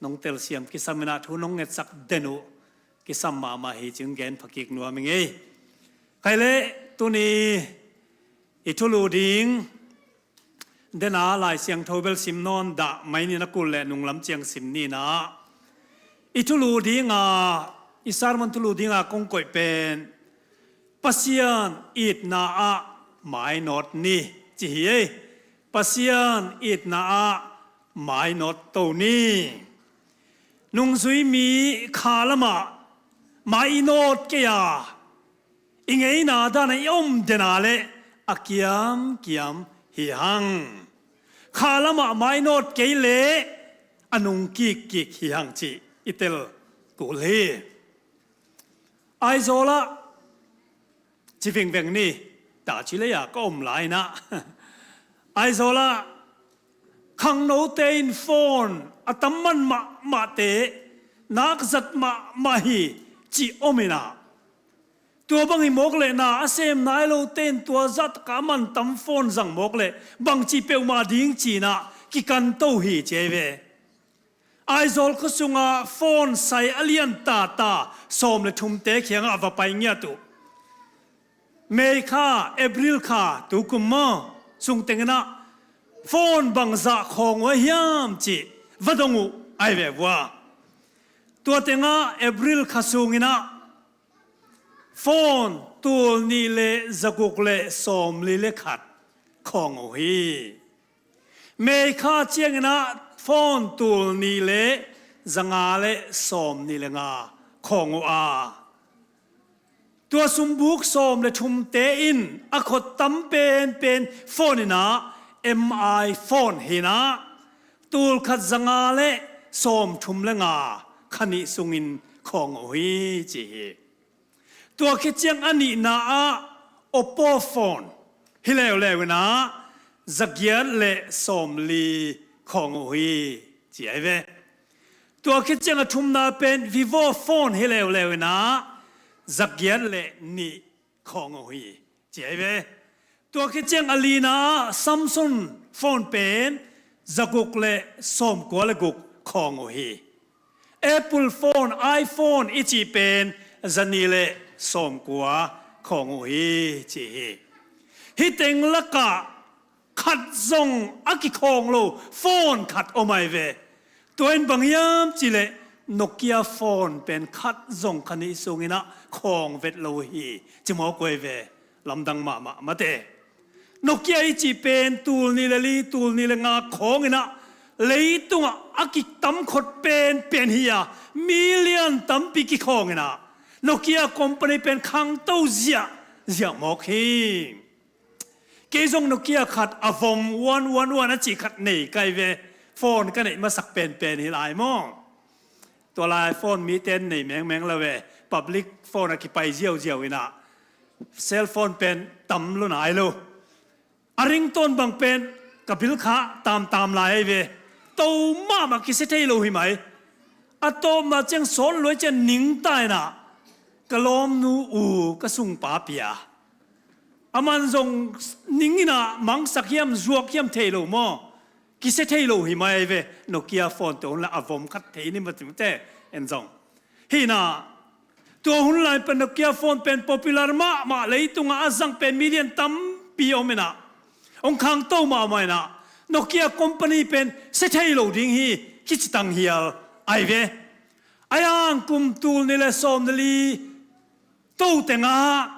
nong telsiam kisam inah thu nong ngetsak den uh kisam mahmah hi ci-in gen phakik nuam ing ei. Khaile, tuni i thulu ding dena Lai Siangtho bel sim nawn dah mai ni, na kul le nung lam ciang sim ni inah. I thulu dinga, i sermon thulu dinga kong koih pen Pasian itna ah mainawt ni ci hi ei. Pasian itna ah mainawt to ni. Nungzui mi kha lamah mai i nawt kei a, i ngeina dana i om dena le a kiamkiam hi hang. Kha lamah mai nawt kei le a nung kikkik hi hang cih i tel kul hi. Aizawl ah ci vingveng ni, ta ci lei-a ka om lai inah Aizawl ah khangnote in phone a tam man mahmahte, nakzat mahmah hi cih om inah, tua bang hi mawk leh na a sem nai lote in tua zahtakah a mantam phone zang mawk leh bangci peuhmah ding ci inah kikanto hi ci ei ve. Aizawl khua sunga phone sai a lian tata sawm le thumte kiangah va pai ngiat uh. May kha, April kha, tukum maw, sung teng inah phone bangzah khawng uh a hiam cih va dong uh ai ve vua. Tua tengah April kha sung inah phone tul nih le zaguk le sawmli le khat khawng uh hi. May kha ciang inah phone tul nih le zanga le sawmnih le nga khawng uh a, tua sumbuk sawm le thumte in a khot tam penpen phone inah M I phone hi inah, tul khat zanga le sawm thum le nga kha nih sungin khawng uh hi ci hi. Tua khit ciang a nihna ah Oppo phone hi leuleu inah zagiat le sawmli khawng uh hi, ci ahi ve. Tua khit ciang a thumna pen Vivo phone hi leuleu in ah zagiat le nih khawng uh hi, ci ahi ve. Tua khit ciang a lina ah Samsung phone pen zaguk le sawmkua le guk khawng uh hi. Apple phone, iPhone i cih pen zanih le sawmkua khawng uh hi, ci hi. Hih teng lakah khat zong a kikhawng lo phone khat om ahi ve. Tua in bang hiam cih leh Nokia phone pen khat zong kha nih sungin ah khawng vet lo hi, ci mawk uh ahi ve. Lamdang mahmah mate. Nokia i cih pen tul nih le li, tul nih le nga khawng in ah leitungah a kitamkhot penpen hi a, million tampi kikhawng in ah Nokia company pen khangto ziahziah mawk hi. Kei zong Nokia khat a vom one one one a cih khat nei ka hi ve. Phone ka neih masak penpen hi lai maw. Tua lai phone mite in nei mengmeng lo ve. Public phone a kipai ziauziau in ah cell phone pen tam lo nai lo. A ringtone bang pen ka bil kha tamtam lai ahi ve. To mahmah kisia thei lo hi mai. A tawpna ciang sawt luai ciang ning ta in ah ka lawmnu u ka sungpa pia. Aman zong ning in ah mangsak hiam, zuak hiam thei lo maw. Kisia thei lo hi mai ve. Nokia phone te hun lai a vom khat thei ni mah timte en zong. Hi in ah tua hun lai pen Nokia phone pen popular mahmah, leitungah a zang pen million tampi om in ah hong khangto mahmah in ah Nokia company pen sia thei lo ding hi, kici tanghial ahi ve. Ahi hang kum tul nih le sawm le li to tengah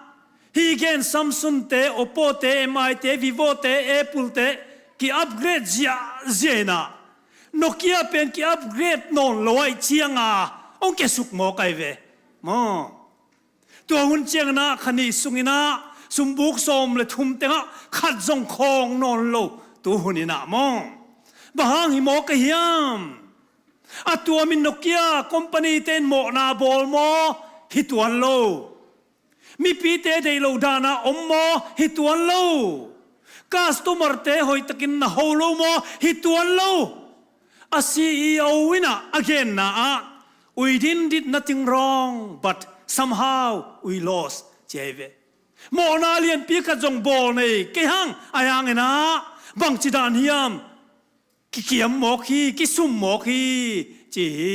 hih gen Samsung te, Oppo te, M I te, Vivo te, Apple te ki-upgrade ziahziah in ah Nokia pen ki-upgrade nawn lo ahih ciang a hong kiasuk mawk ahi ve maw. Tua hun ciang in ah kha nih sung in ah sumbuk sawm le thum tengah khat zong khawng nawn lo tu hun in ah maw. Bang hang hi mawk a hiam? A tuam in Nokia company te in mawhna bawl maw? Hi tuan lo. Mipite deih lo dan a om maw? Hi tuan lo. Customer te hoihtakin na ho lo maw? Hi tuan lo. A C E O in ah a genna ah, "We didn't did nothing wrong, but somehow we lost," ci ahi ve. Mawhna lianpi khat zong bawl nei kei hang, ahi hang in ah bangci dan hiam? Kikiam mawk hi, kisum mawk hi, ci hi.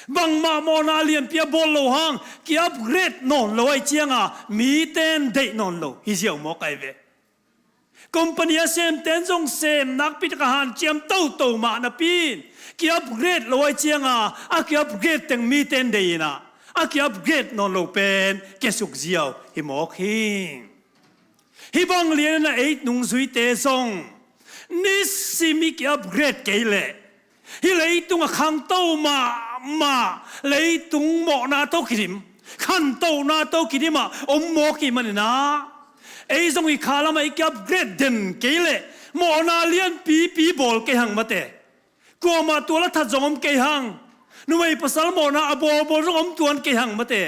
Bangmah mawhna lianpi a bawl lo hang ki-upgrade nawn lo ahih ciang a mite in deih nawn lo hi ziau mawk ahi ve. Company a semte in zong sem nakpi tak a hanciam toto mah napi in ki-upgrade lo ahih ciang a, a ki-upgrade teng mite in deih in ah a ki-upgrade nawn lo pen kiasuk ziau hi mawk hi. Hih bang lian in ah ei nungzuite zong nisim i ki-upgrade kei leh hih leitung a khangto mahmah leitung mawhna to kidim, khantohna to kidim ah om mawk i hih manin ah ei zong i kha lamah i ki-upgrade den kei leh mawhna lianpipi bawl kei hang mate. Kuamah tua la that zong om kei hang. Numei pasal mawhna a bawlbawl zong om tuan kei hang mate.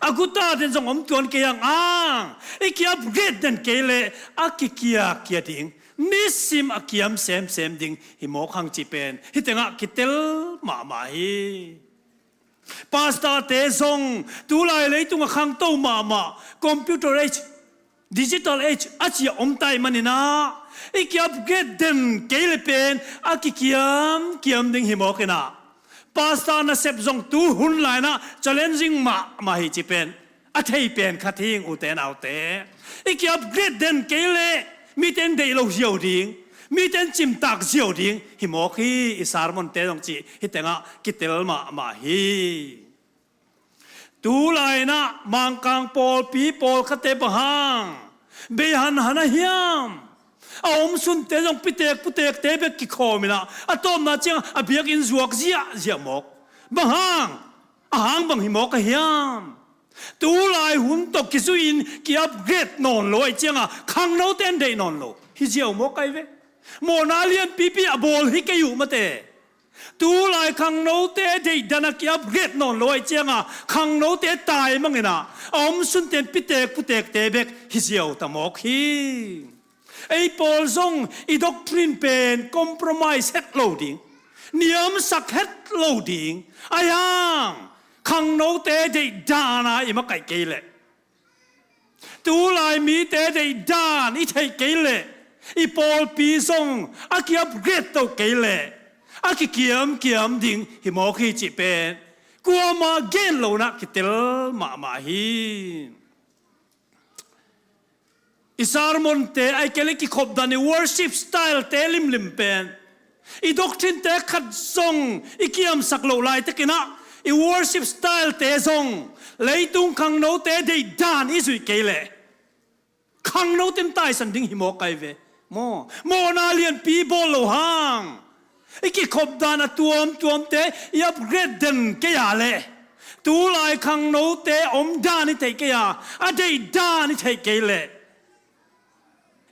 A guta den zong om tuan kei hang. Ang i ki-upgrade den kei leh a kikiakia ding, nisim a kiam semsem ding hi mawk hang cih pen hih tengah kitel mahmah hi. Pastor te zong tulai leitung a khangto mahmah computer age, digital age a ci a om ta i hih manin ah i ki-upgrade den kei leh pen a kikiamkiam ding hi mawk in ah pastor nasep zong tu hun lai in ah challenging mahmah hi cih pen a thei pen khat hi ing, ute naute. I ki-upgrade den kei leh mite in deih lo ziau ding, mite in cimtak ziau ding hi mawk hi. I sermon te zong cih hih tengah kitel mahmah hi. Tulai in ah Mangkang pawlpi pawlkhatte bang hang bei hanhan a hiam? A omsunte zong pitek putekte bek kikhawm in ah a tawpna ciang a biakinn zuak ziahziah mawk. Bang hang? A hang bang hi mawk a hiam? Tulai hun tawh kizuiin ki-upgrade nawn lo ahih ciang a khangnote in deih nawn lo hi ziau mawk ahi ve. Mawhna lianpipi a bawl hi kei uh mate. Tulai khangnote deihdan a ki-upgrade nawn lo ahih ciang a khangnote taimang in ah a omsunte in pitek putekte bek hi ziau ta mawk hi. Ei pawl zong i doctrine pen compromise het lo ding, niamsak het lo ding, ahi hang khangnote deih dana i makaih kei leh, tulai mite deih dan i theih kei leh, i pawlpi zong a ki-upgrade to kei leh, a kikiamkiam ding hi mawk hi cih pen kuamah gen lo-in ah kitel mahmah hi. I sermonte, ahih kei leh i kikhopdan, i worship stylete limlim pen, i doctrinete khat zong i kiamsak loh laitakin ah, i worship stylete zong leitung khangnote deih dan i zuih kei leh, khangnote in taisan ding hi mawk ahi ve. Maw, mawhna lianpi bawl loh hang, i kikhopdan a tuamtuamte i upgrade den kei a leh, tulai khangnote omdan i theih kei a, a deih dan i theih kei leh,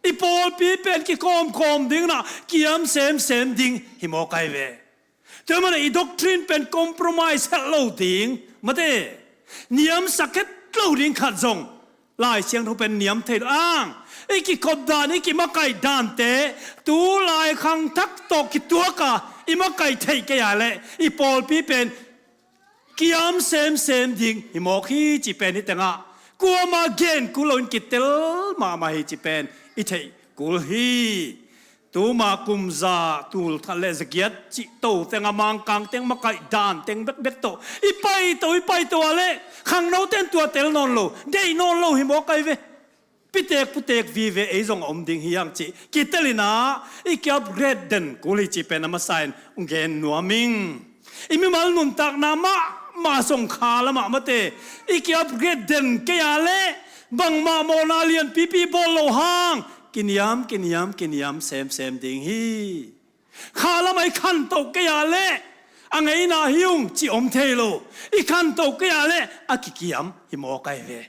i pawlpi pen kikawmkawm ding in ah kiam semsem ding hi mawk ahi ve. Tua manin i doctrine pen compromise het lo ding, mate, niamsak het lo ding khat zong Lai Siangtho pen niam thei lo. Ahi hang i kikhopdan, i kimakaih dante tulai khangthak tawh kituak a i makaih theih kei a leh, i pawlpi pen kiam semsem ding hi mawk hi cih pen hih tengah kuamah gen kul loin kitel mahmah hi cih pen i theih kul hi. Tuma kum za tul khat le za giat cih to teng a Mangkang teng makaih dan teng bekbek tawh i paito, i paito a leh khangnote in tua tel nawn lo, deih nawn lo hi mawk ahi ve. Pitek putek vive ei zong a om ding hi hang cih kitel in ah i ki-upgrade den kul hi cih pen a masa in hong gen nuam ing. I mimal nuntakna mahmah zong kha lamah, mate, i ki-upgrade den kei a leh, bangmah mawhna lianpipi bawl loh hang kiniam, kiniam, kiniam semsem ding hi. Kha lamah i khanto kei a leh, a ngeina hi ung cih om thei lo. I khanto kei a leh a kikiam hi mawk ahi ve.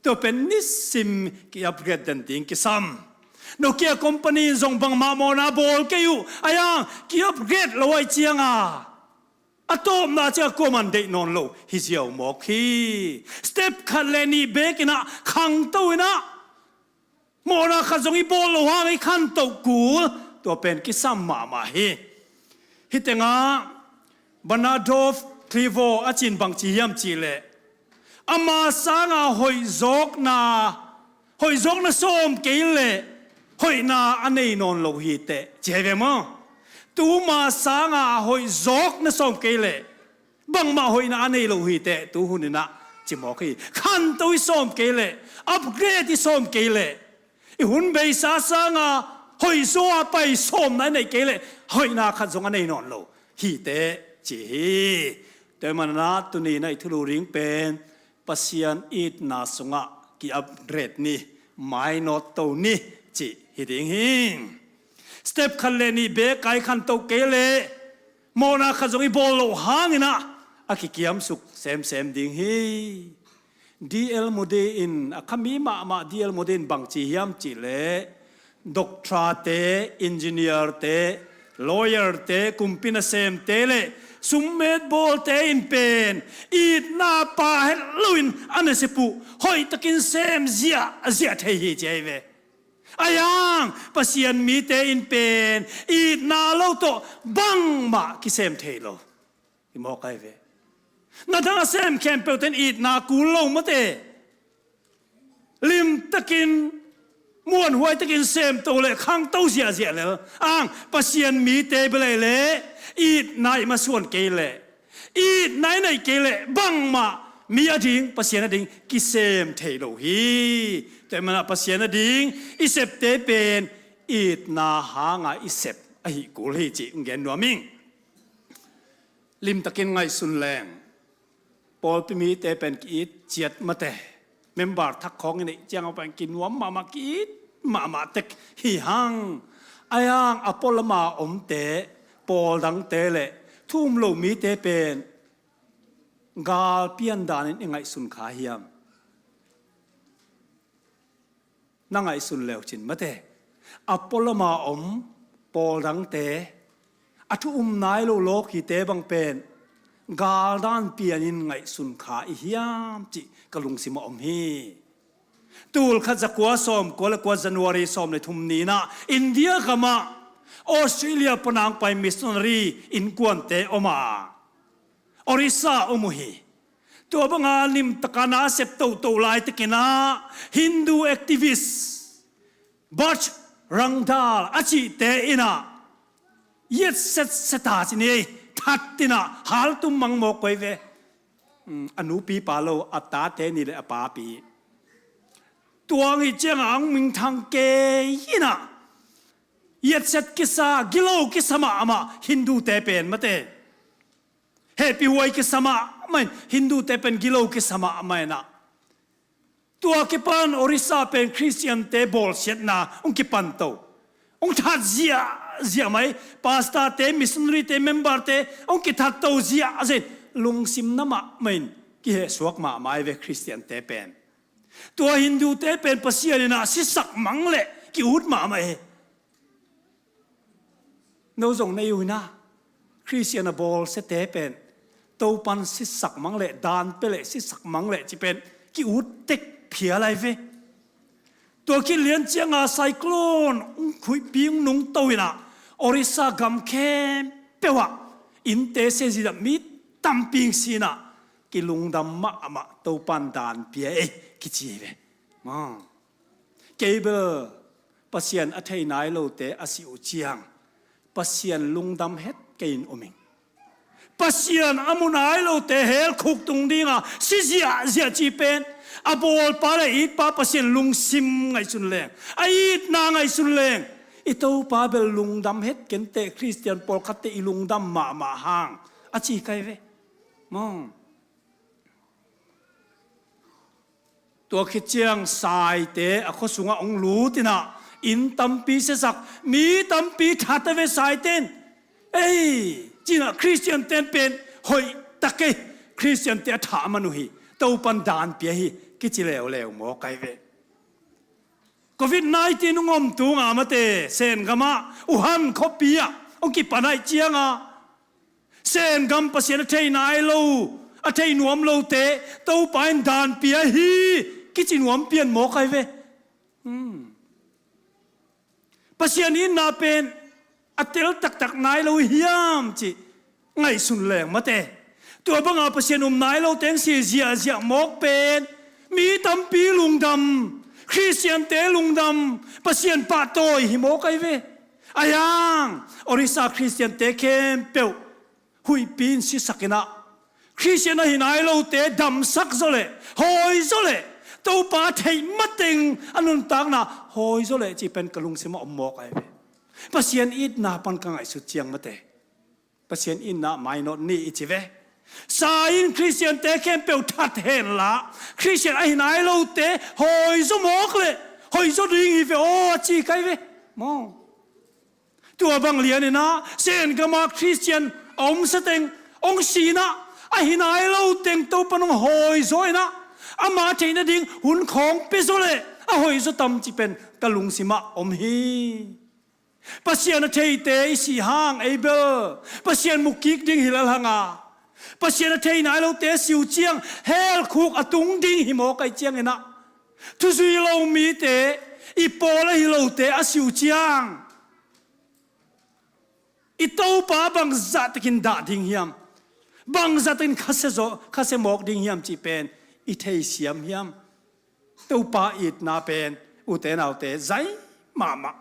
Tua pen nisim ki-upgrade den ding kisam. Nokia company in zong bangmah mawhna bawl kei uh, ahi hang ki-upgrade lo ahih ciang a, a tawpna ciang a kuaman deih nawn lo hi ziau mawk hi. Step khat le nih beek in ah khangto in ah, mawhna khat zong i bawl loh hang i khanto kul, tua pen kisam mahmah hi. Hih tengah Bernardov Clairvaux a cih in bangci hiam cih leh, ama sanga hoih zawkna, hoih zawkna sawm kei leh hoihna a nei nawn lo hi teh, ci hi ve maw? Tuma sanga hoih zawkna sawm kei leh bangmah hoihna a nei lo hi teh, tu hun in ah ci mawk hi. Khanto i sawm kei leh, upgrade i sawm kei leh, i hun beisa sanga hoih zaw a pai sawmna i neih kei leh hoihna khat zong a nei nawn lo hi teh, ci hi. Tua ahih manin ah tuni in ah i thulu ding pen Pasian itna sungah ki-upgrade ni, mainawt to ni, cih hi ding hi. Step khat le nih beek a i khanto kei leh mawhna khat zong i bawl loh hangin ah a kikiamsuk semsem ding hi. D L Moody in, a khami mahmah D L Moody in bangci hiam cih leh, doctor-te, engineer-te, lawyer-te, kumpi nasemte le summet bawlte in pen itna pha het loin a nasep uh hoihtakin sem ziahziah thei hi, ci ahi ve. Ahi hang Pasian mite in pen itna lo tawh bangmah kisem thei lo hi mawk ahi ve. Na dang a sem khempeuhte in itna kul lo, mate. Limtakin, muanhuaitakin sem to le khangto ziahziah lel. Ahi hang Pasian mite bel ahih leh itna i masuan kei leh, itna i neih kei leh bangmah mi ading, Pasian ading kisem thei lo hi. Tua ahih manin ah Pasian ading i septe pen itna hanga i sep ahih kul hi cih hong gen nuam ing. Limtakin ngaihsun leng, pawlpi mite pen ki-it ciat, mate. Member thak khawng i neih ciang a pen kinuam mahmah, ki-it mahmah tek hi hang. Ahi hang a pualama omte, pawl dangte le thu um lo mite pen gal pian danin i ngaihsun kha hiam? Na ngaihsun leucin, mate, a pualama om pawl dangte, a thu um nai lo lawkite bang pen galdan pianin ngaihsun kha i hiam cih ka lungsim a om hi. Tul khat za kua sawm kua le kua January sawm le thum ni-in ah India gamah Australia pana hong pai missionary innkuante om a, Orissa om uh hi. Tua banga limtaka na sep toto laitakin ah Hindu activist Bajrang Dal a cihte in ah ietsetset a ci ni, that in ah haltum mang mawk uh hi ve. A nupipa lo, a tate nih le a papi. Tua ngih ciangah ang mingthang kei in ah ietset kisa, gilo kisa mahmah Hindute pen mate. Hehpihhuai kisa mahmah in, Hindute pen gilo kisa mahmah in ah. Tua kipan Orissa pen Khristiante bawlsiatna hong kipan to, hong that ziahziah mai. Pastorte, missionaryte, memberte hong kithat to ziahziah in, lungsim na mahmah in kihehsuak mahmah hi ve Khristiante pen. Tua Hindute pen Pasian in ah sisak mang leh ki-ut mahmah hi. No zong na i uh hi na, Khristian a bawlsiate pen Topan sisak mang leh, dan pia leh sisak mang leh ci pen ki-ut tek phial lai ve. Tua khit lian cianga cyclone hong, huihpi hong nungto in ah Orissa gam khempeuh ah innte sia ziah, mi tampi hong si in ah kilungdam mahmah, Topan dan pia ei kici hi ve. Kei bel Pasian a thei nai lote a si uh ciang Pasian lungdam het kei in om ing. Pasian a mu nai lote hell khuk tung dinga si ziahziah ci pen a bawlpa le itpa Pasian lungsim ngaihsun leng, a itna ngaihsun leng, i Topa bel lungdam het kei inteh, Khristian pawlkhatte i lungdam mahmah hang a ci kei ve. Maw? Tua khit ciang Saite a khua sungah hong lut in ah inn tampi siasak, mi tampi that a ve Saite in. Ei, ci-in ah Khristiante in pen hoih tak ei, Khristiante a thah man uh hi, Topan dan pia hi kici leuleu mawk ahi ve. Covid nineteen hong om tunga mate, Sen gamah Wuhan khuapi ah hong kipan ahih cianga Sen gam Pasian a thei nai lo, a thei nuam lote Topa in dan pia hi kici nuam pian mawk ahi ve. Hmm. Pasian itna pen a tel taktak nai lo hiam cih ngaihsun leng mate. Tua banga Pasian um nai lo teng si ziahziah mawk pen mi tampi lungdam, Khristiante lungdam, Pasian pahtawi hi mawk ahi ve. Ahi hang Orissa Khristiante khempeuh huihpi in sisak in ah, Khristian ahi nai lote damsak zaw leh, hawi zaw leh, Topa theih mateng a nuntakna hawi zaw leh cih pen ka lungsimah om mawk ahi ve. Pasian itna pan ka ngaihsut ciang mate, Pasian itna mainawt ni i ci ve. Sa in Khristiante khempeuh that henla, Khristian ahi nai lote hawi zaw mawk leh hoih zaw ding hi ve aw a ci kei ve. Maw? Tua bang lian in ah Sen gama Khristian a om sa teng, hong si in ah, ahi nai lo teng Topan hong hawi zaw in ah, ama theih nading hun khawng pia zaw leh a hoih zaw tam cih pen ka lungsimah om hi. Pasian a theite i si hang ei bel Pasian mu kik ding hi lel hang a, Pasian a thei nai lote a si uh ciang hell khuk a tung ding hi mawk ahi ciangin ah, thuzui lo mite, i pawl ahi lote a si uh ciang i Topa bangzah takin dah ding hiam, bangzah takin khasia zaw, khasia mawk ding hiam cih pen i theisiam hiam? Topa itna pen ute naute zai mahmah.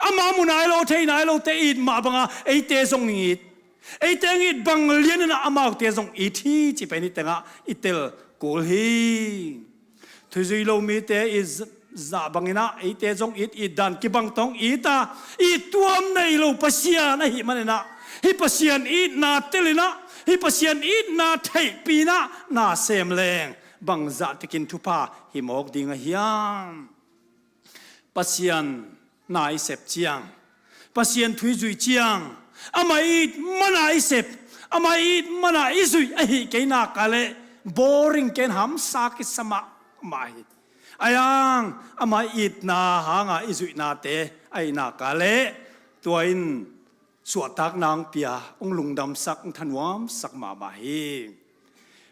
Ama mu nai lo, thei nai lote it mah banga eite zong it, eite it bang lian in ah amaute zong it hi cih pen i tengah i tel kul hi. Thuzui lo mite it zah bangin ah eite zong it, it dan kibang tawh it a, it tuam nei lo Pasian ahih manin ah, hih Pasian itna tel in ah, hih Pasian itna theihpih in ah na sem leng bangzah takin thupha hi mawk ding a hiam? Pasian na i sep ciang, Pasian thu i zuih ciang, ama it mana i sep, ama it mana i zuih ahih kei nak leh boring, ken hamsa kisa mahmah hi. Ahi hang ama itna hanga i zuihnate ahih nak leh tua in suahtakna hong pia, hong lungdamsak, hong thanuamsak mahmah hi.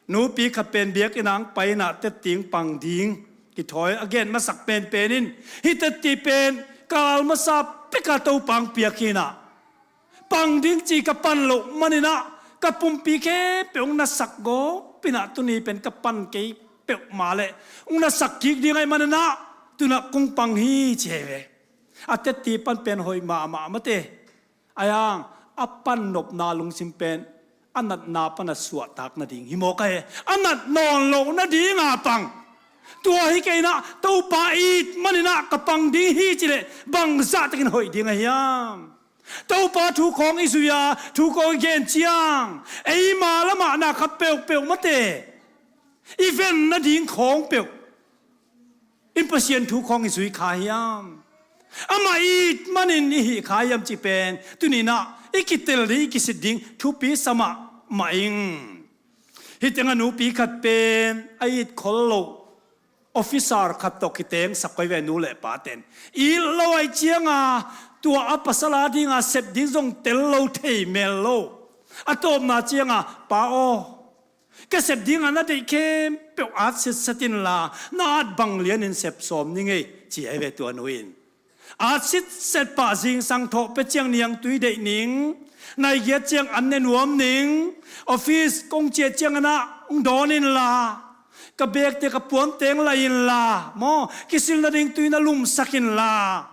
Nupi khat pen biakinn ah hong pai in ah tetting pang ding Kithawi a gen masak penpen in, hih tetti pen kal masa peka Topa hong piak hi inah, pang ding ci ka pan loh maninah, ka pumpi khempeuh hong nasak gawp inah, tuni pen ka pan kei peuhmah leh hong nasak kik ding ahih maninah, tunah kong pang hi, ci hi ve. A tetti pan pen hoih mahmah mate. Ahi hang a pan nopna lungsim pen a natna pan a suahtak nading hi mawk ahi. A nat nawn loh nadinga pang. Tua hi kei inah, Topa it maninah ka pang ding hi ci leh bangzah takin hoih ding a hiam? Topa thu khawng i zui a, thu khawng i gen ciang, eima lamah na khat peuhpeuh mate, i ven nading khawng peuh in Pasian thu khawng i zui kha hiam? Amah it manin i hih kha hiam cih pen tuni inah i kitel ding, i kisit ding thupi sa mahmah ing. Hih tengah nupi khat pen a it khol lo officer khat tawh kitengsak koi ve, nu le pa ten. It lo ahih cianga tua a pasal a dinga sep ding zong tel lo, thei mel lo. A tawpna cianga, "Pa aw, ka sep dinga na deih khempeuh at sitset inla, na at bang lianin sep sawm ni ngei," ci ahi ve tua nu in. At sitset pah zingsang thawh pia ciang niangtui deih ning, nai giat ciang an ne nuam ning, office kong ciah cianginah hong dawn inla, ka bekte ka puanteng lai inla, maw, kisil nading tui na lumsak inla,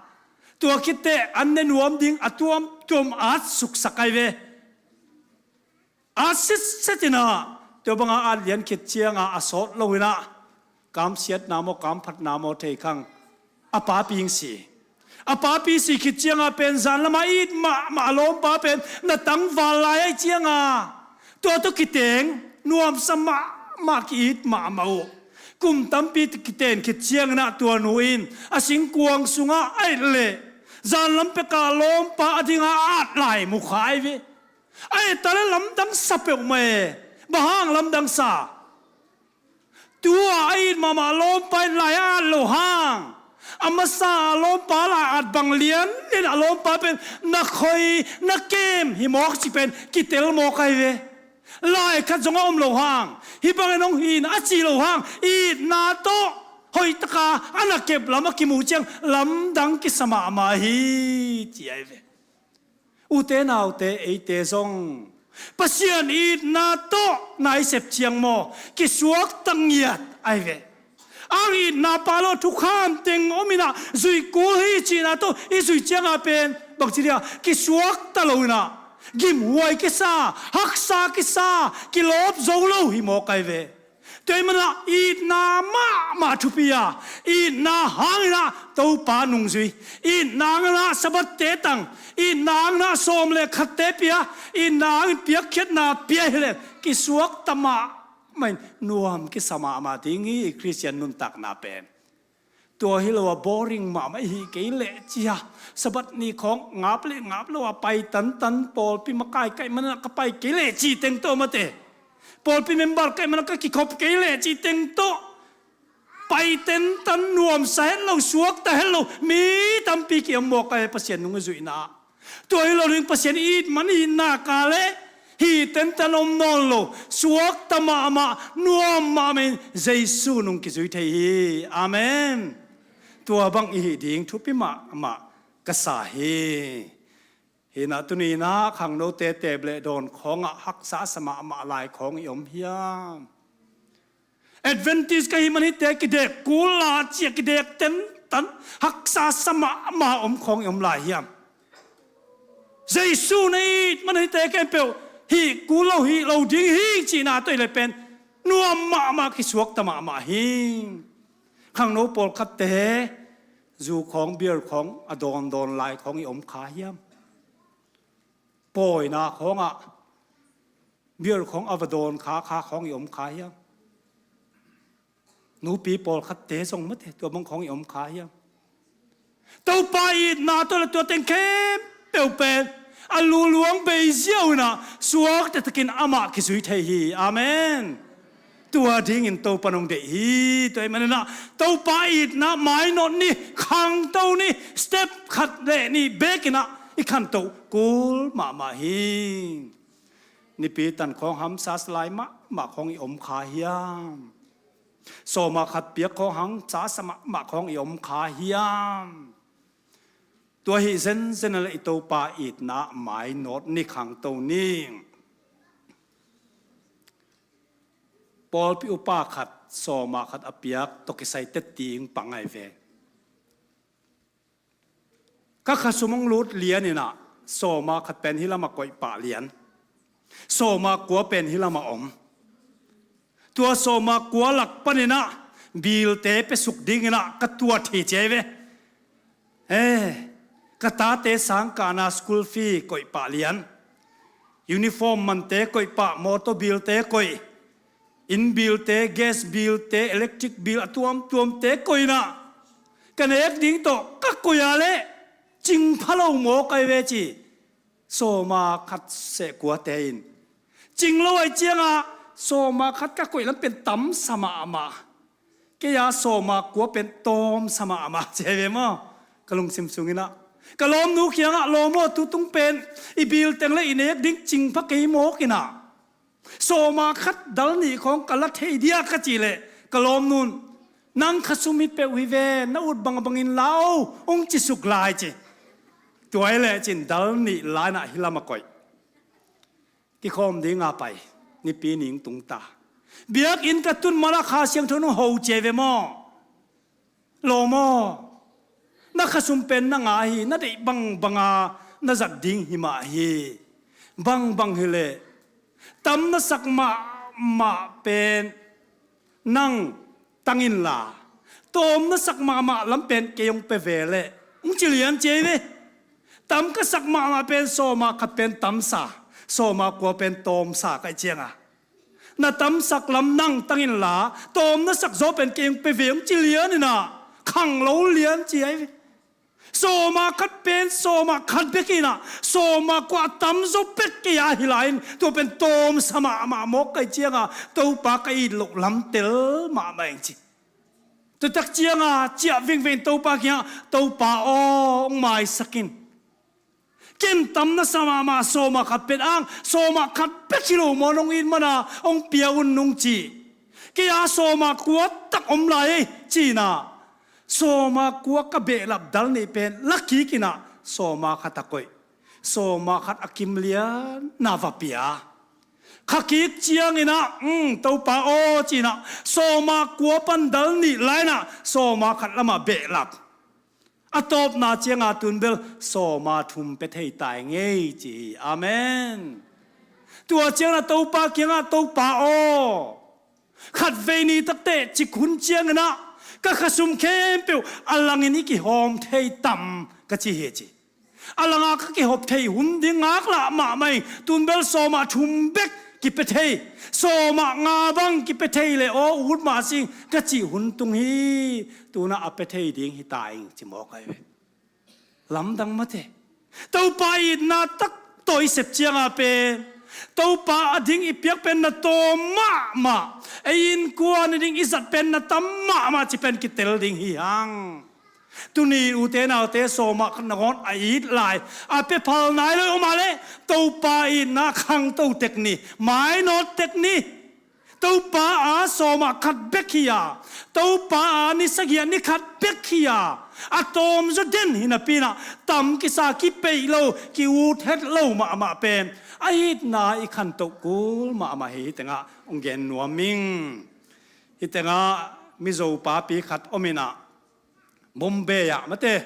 tua khit teh an ne nuam ding a tuamtuam at suksak ahi ve. At sitset inah, tua banga at lian khit cianga a sawt lo inah, kamsiatna maw, kamphatna maw thei khang, a papi hong si. A papi si khit cianga pen zan lama it mahmah a lawmpa pen na tangval lai ahih cianga, tua tawh kiteng nuamsa mahmah, ki-it mahmah uh. Kum tampi kiten khit cianginah tua nu in a singkuang sungah a et leh, zan lam peka lawmpa a dinga a at lai mu kha ahi ve. A et ta leh lamdang sa peuhmah e. Bang hang lamdang sa? Tua a it mahmah a lawmpa in lai a at loh hang, a masa a lawmpa lai at bang lian in a lawmpa pen na khoi, na kem hi mawk cih pen kitel mawk ahi ve. Lai khat zong a om loh hang, hih bangin hong hi in a cih loh hang, itna tawh hoihtaka a na kep lam a kimuh ciang lamdang kisa mahmah hi, ci ahi ve. Ute naute, eite zong Pasian itna tawh na i sep ciang maw, kisuakta ngiat ahi ve. Ang itna pa lo thukham teng om inah zui kul hi cihna tawh i zui cianga pen bangci dia, kisuakta lo inah gimhuai kisa, haksa kisa, kilawp zo lo hi mawk ahi ve. Tua ahih manin itna mahmah thupi a, itna hangin ah Topa nungzui, itna hangin ah Sabbath-te tang, itna hangin ah sawm le khatte pia, itna hangin piakkhiatna pia hileh kisuakta mahmah in nuam kisa mahmah ding hi. Khristian nuntakna pen tua hi lo a, boring mahmah i hih kei leh ci a, Sabbath ni khawng ngap le ngap lo a, pai tantan, pawlpi makai ka hih manin ah ka pai kei leh ci teng tawh mate, pawlpi member ka hih manin ah ka kikhop kei leh ci teng tawh, pai tantan, nuamsa het lo, suakta het lo mi tampi ki-om mawk a, Pasian nung i zuihna. Tua hi lo ding, Pasian it man i hihna ka leh hih tentan om nawn lo, suakta mahmah, nuam mahmah in Jesu nung kizui thei hi. Amen. Tua bang i hih ding thupi mahmah ka sa hi. Hi inah tuni inah khangnote table dawn khawngah haksa sa mahmah lai khawng i om hiam? Adventist ka hih man hihte kidek kul a, ci a kidek tentan, haksa sa mahmah om khawng i om lai hiam? Jesu na it man hihte khempeuh hih kul lo, hih lo ding hi cihna tawh i leh pen nuam mahmah, kisuakta mahmah hi. Khangno pawlkhatte zu khawng, beer khawng a dawndawn lai khawng i om kha hiam? Pawina khawngah beer khawng a va dawn khakha khawng i om kha hiam? Nupi pawlkhatte zong mate tua bang khawng i om kha hiam? Topa itna tawh le tua teng khempeuh pen a luluang bei ziau inah suakta takin amah kizui thei hi. Amen. Tua dingin Topa nong deih hi. Tua ahih manin ah Topa itna mainawt ni, khangto ni, step khat le nih bek inah i khantoh kul mahmah hi. Nipi tan khawng hamsa sa lai mahmah khawng i om kha hiam? Sawma khat piak khawng hang, ca sa mahmah khawng i om kha hiam? Tua hi zenzen a le i Topa itna mainawt ni khangto ning. Pawlpi upa khat sawma khat a piak tawh kisai teh ding pang ai ve. Ka khasum hong lut lian inah sawma khat pen hih lamah koih pah lian. Sawma kua pen hih lamah om. Tua sawma kua lak paninah bilte pia suk dinginah ka tuat hi ci ai ve. Eh, ka tate sangkahna school fee koih pah lian. Uniform mante koih pah, motor bilte koih, inn bilte, gas bilte, electric bill a tuamtuamte koih inah ka nek ding tawh ka koih a leh cingpha lo mawk ai ve ci. Sawma khat seh kuate in cing lo ai ciangah sawma khat ka koih lam pen tamsa mahmah. Kei a sawma kua pen tawmsa mahmah ci ai ve maw? Ka lungsim sunginah ka lawmnu kiangah, lawm aw, tutung pen i bill teng le i nek ding cingpha kei mawk inah sawma khat dal nih khawng ka la thei dia ka cih leh ka lawmnun, nang khasum hi peuh hi ve, na ut bangbangin la o, hong ci suk lai ci. Tua hi lecin dal nih lai inah hih lamah koih. Kikhawm dinga pai, nipi ning tung ta. Biakinn ka tun manah Kha Siangtho in hong ho ci ai ve maw? Lawm aw, na khasum pen na ngah hi, na deih bangbanga na zat ding hi mah hi. Bangbang hileh tam na sak mahmah pen nang tang inla, tawm na sak mahmah lam pen kei hong pia ve leh, hong ci lian ci ai ve. Tam ka sak mahmah pen sawma khat pen tamsa, sawma kua pen tawmsa ka hih cianga, na tamsak lam nang tang inla, tawm na sak zaw pen kei hong pia ve, hong ci lian inah khang lo lian ci ai ve. Sawma khat pen sawma khat bek inah sawma kua a tamzaw bek kei a hi lai-in tua pen tawmsa mahmah mawk ka hih cianga Topa ka it loh lam tel mahmah ing ci. Tutak cianga ciah vingveng Topa kiangah, Topa aw, hong maisak in. Ken tam na sa mahmah sawma khat pen ang, sawma khat bek hi lo maw nong it mana hong pia un nung ci. Kei a sawma kua tak om lai ei ci inah sawma kua ka behlap dal nih pen la kik inah sawma khat a koih. Sawma khat a kim lian na va pia. Kha kik cianginah, um, Topa aw ci inah sawma kua pan dal nih lai inah sawma khat lamah behlap. A tawpna cianga tun bel sawma thum pia thei ta ing ei ci hi. Amen. Tua ciangin a Topa kiangah, Topa aw, khatvei ni takteh cik hun cianginah ka khasum khempeuh a langin i kihawm thei tam ka ci hi ci. A langa ka kihop thei hun ding ngaklah mahmah ing. Tun bel sawma thum bek kipia thei, sawma nga bang kipia thei le aw ut mah sing ka cih hun tung hi. Tunah a pia thei ding hi ta ing ci mawk ai ve. Lamdang mate. Topa itna tak tawh i sep cianga pen Topa a ding i piak pen na tawm mahmah. Ei innkuan a ding i zat pen na tam mahmah ci pen kitel ding hi hang. Tuni ute naute sawma khat nangawn a it lai, a pia phal nai lo i om a leh Topa itna khangto tek ni, mainawt tek ni. Topa a sawma khat bek hi a, Topa a ni sagih a ni khat bek hi a, a tawmzaw den hi napi inah tam kisa, kipeih lo, ki-ut het lo mahmah pen a itna i khantoh kul mahmah hi. Hih tengah hong gen nuam ing. Hih tengah Mizo papi khat om inah Bombay ah mate,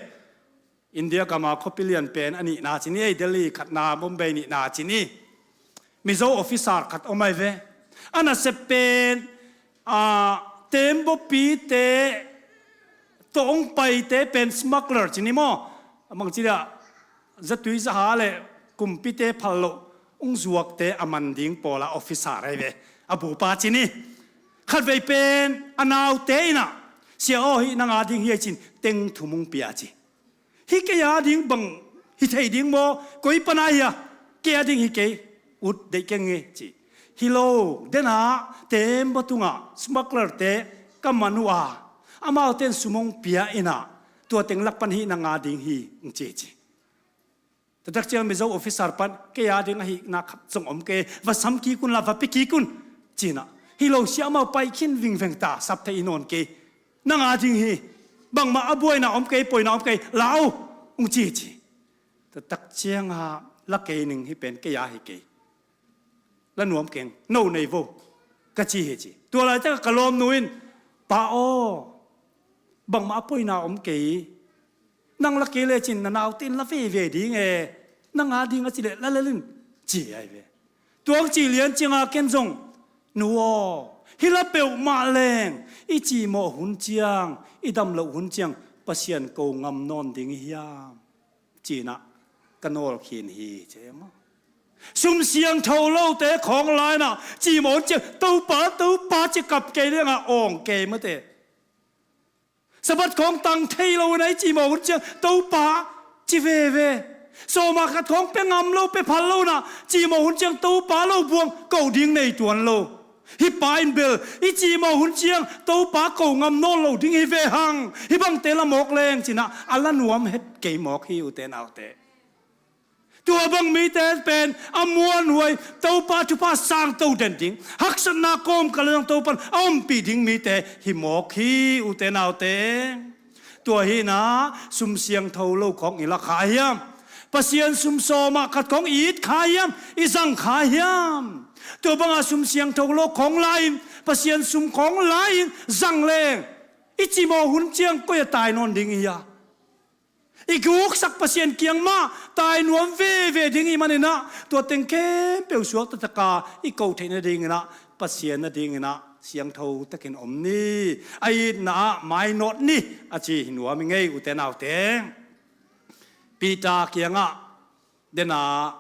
India gama khuapi lian pen a nihna ci ni ei, Delhi khatna, Bombay nihna ci ni. Mizo officer khat om ai ve. A nasep pen, a, teembawpite tawh hong paite pen smuggler ci ni maw? A bangci dia, zatui zaha le kumpite phal loh hong zuakte a man ding pawla officer ai ve. A bupa ci ni. Khatvei pen a naute inah, Sia aw, hih nang a ding hi ei ci-in teng thum hong pia ci. Hih kei a ding bang hi thei ding maw? Koi pana hi a, kei a ding hi kei, ut deih keng e ci. Hi lo, denah teembaw tungah smugglerte ka man uh a, amaute in sum hong pia inah tua teng lak pan hih nang a ding hi, hong ci ci. Tutak ciang Mizo officer pan, kei a ding ahihna khat zong om kei, va sam kik unla va pia kik un ci inah Hi lo siamah pai khin vingveng ta, sap thei hi nawn kei. Nang a ding hi. Bangmah a buaina om kei, poina om kei, la uh, hong ci ci. Tua tak ciangah la kei ning, hih pen kei a hi kei. La nuam keng, no nei vo, ka ci hi ci. Tua laitak ka lawmnu in, Pa aw, bangmah a poina om kei. Nang la kei lecin na naute in la veve ding e. Nang a ding a ci leh la lel in, ci ahi ve. Tua hong cih lian ciangah ken zong, Nu aw, hi la peuhmah leng i cimawh hun ciang, i dam loh hun ciang Pasian ko ngam nawn ding i hiam? Ci-in ah ka nawl khin hi, ci maw. Sum siangtho lote khawng lai-in ah cimawh hun ciang Topa, Topa ci kap kei leng a awng kei mate. Sabbath khawng tang thei lo-in ah i cimawh hun ciang Topa ci veve. Sawma khat khawng pia ngam lo, pia phal lo-in ah cimawh hun ciang Topa lo buang, ko ding nei tuan lo. Hih pa in bel i cimawh hun ciang Topa ko ngam nawn lo ding hi ve hang. Hih bangte la mawk leng ci-in ah a la nuam het kei mawk hi, ute naute. Tua bang mite pen a muanhuai, Topa thupha sangto den ding, haksatna kawmkal ah zong Topa in a ompih ding mite hi mawk hi, ute naute. Tua hi-in ah sum siangtho lo khawng i la kha hiam? Pasian sum sawma khat khawng i it kha hiam? I zang kha hiam? Tua bangah sum siangtho lo khawng lai-in, Pasian sum khawng lai-in zang leng i cimawh hun ciang koi-ah tai nawn ding i hia? I guksak Pasian kiang mah tai nuam veve ding i hih manin ah, tua teng khempeuh suak taktak a i koh theih nadingin ah Pasian nadingin ah siangtho takin om ni. A itna ah mainawt ni, a ci hi nuam i ngei, ute naute. Peter kiangah den a,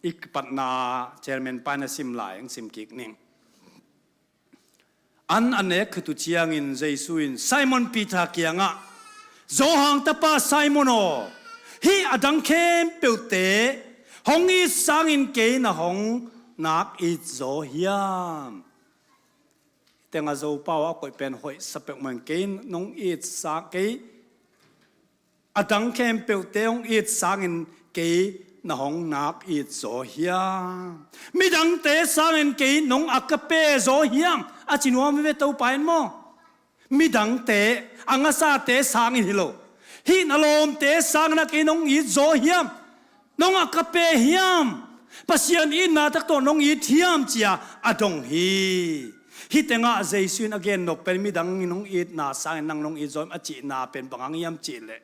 i kipatna chairman pa in a sim lai, hong sim kik ning. An a nek khit uh ciangin Jesu in Simon Peter kiangah, Johan tapa Simon aw, hih a dang khempeuhte hong it sangin kei na hong nak it zaw hiam? Tengah Zopau a koih pen hoih sa peuhmah in, kei nong it sang, kei a dang khempeuhte hong it sangin kei na hong nak it zaw hiam? Midangte sangin kei nong agape zaw hiam? A ci nuam hi ve Topa in maw. Midangte, a ngasate sangin hi lo, hih na lawmte sangin ah kei nong it zaw hiam? Nong agape hiam? Pasian itna tak tawh nong it hiam, ci-a a dong hi. Hih tengah Jesu in a gen nop pen midang in hong itna sangin nang nong it zaw hiam a cihna pen bang hang hiam cih leh,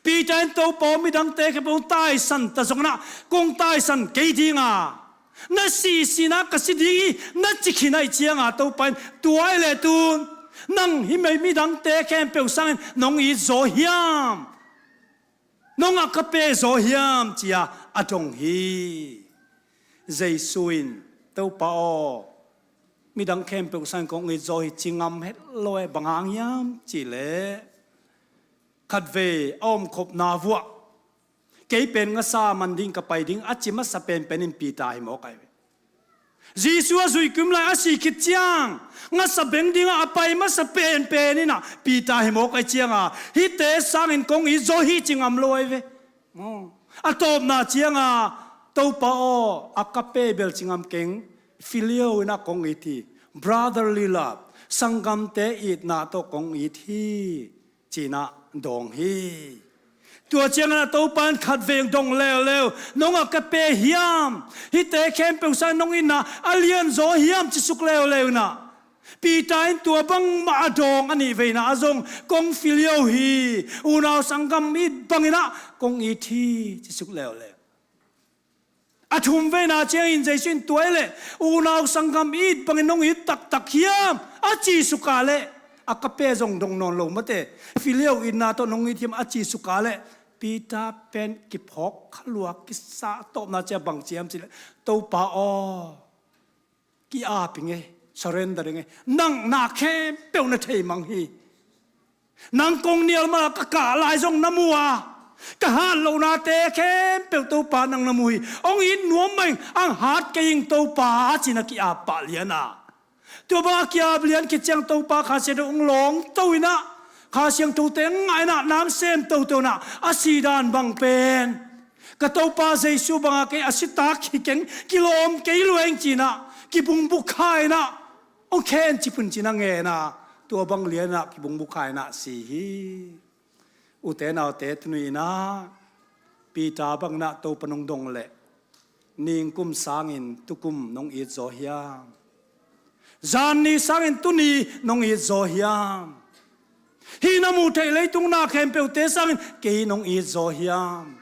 Peter in Topa aw, midangte khempeuh hong taisan ta zongin ah kong taisan kei ding a, na sihna ka si ding hi na ci khin ahih ciangin Topa in tua ahih leh tun nang hih midangte khempeuh sangin nong it zaw hiam? Nong agape zaw hiam, ci-a a dong hi. Jesu in, Topa aw, midang khempeuh sangin kong it zaw hi ci ngam het lo e, bang hang hiam cih leh, khatvei a omkhopna vuah kei pen ngasa man ding, ka pai ding a ci masa penpen in Peter hi mawk ahi ve. Jesu a zuih kim lai a si khit ciang ngasa beng dingah a pai masa penpen in ah Peter hi mawk ahi ciangin, hihte sangin kong it zaw hi ci ngam lo ahi ve. Aw. A tawpna ciangin, Topa aw, agape bel ci ngam keng, phileo in ah kong it hi. Brotherly love, sanggamte itna tawh kong it hi, ci-in ah dawng hi. Tua ciangin ah Topa in khatvei dong leuleu, nong agape hiam? Hihte khempeuh sangin nong itna a lian zaw hiam, ci suk leuleu in ah, Peter in tua bangmah a dawng a nihveina ah zong, kong phileo hi, unau sanggam it bangin ah kong it hi, ci suk leuleu. A thumveina ciangin Jesu in tua ahih leh unau sanggam it bangin nong it taktak hiam, a ci suk a leh, agape zong dong nawn lo mate, phileo itna tawh nong it hiam a ci suk a leh, Peter pen kiphawk kha lua, kisa. Tawpna ciang bang ci hiam cih leh, Topa aw, ki-ap ing ei, surrender ing ei. Nang na khempeuh na thei mang hi. Nang kong nial mah ka kah lai zong na mu a, ka hat lohnate khempeuh Topa nang na mu hi. Hong it nuam mah ing, hong hat kei ing Topa, ci-in a ki-ap pah lian a. Tua bang a ki-ap lian khit ciang Topa Kha Siangtho hong lawngto in ah, Kha Siangthote hong ngah in ah, na hong sem toto in ah, a si dan bang pen, ka Topa Jesu bangin kei a si tak hi keng, kilawm kei lua ing, ci-in ah kibungbuk kha in ah, Hong khen cip un ci-in a ngen a, tua bang lianah kibungbukhai-in ah si hi. Ute naute, tuni-in ah Peter bangin ah Topa nong dong leh, ningkum sangin tukum nong it zaw hiam? Zanni sangin tuni nong it zaw hiam? Hih na muh theih leitung na khempeuhte sangin kei nong it zaw hiam?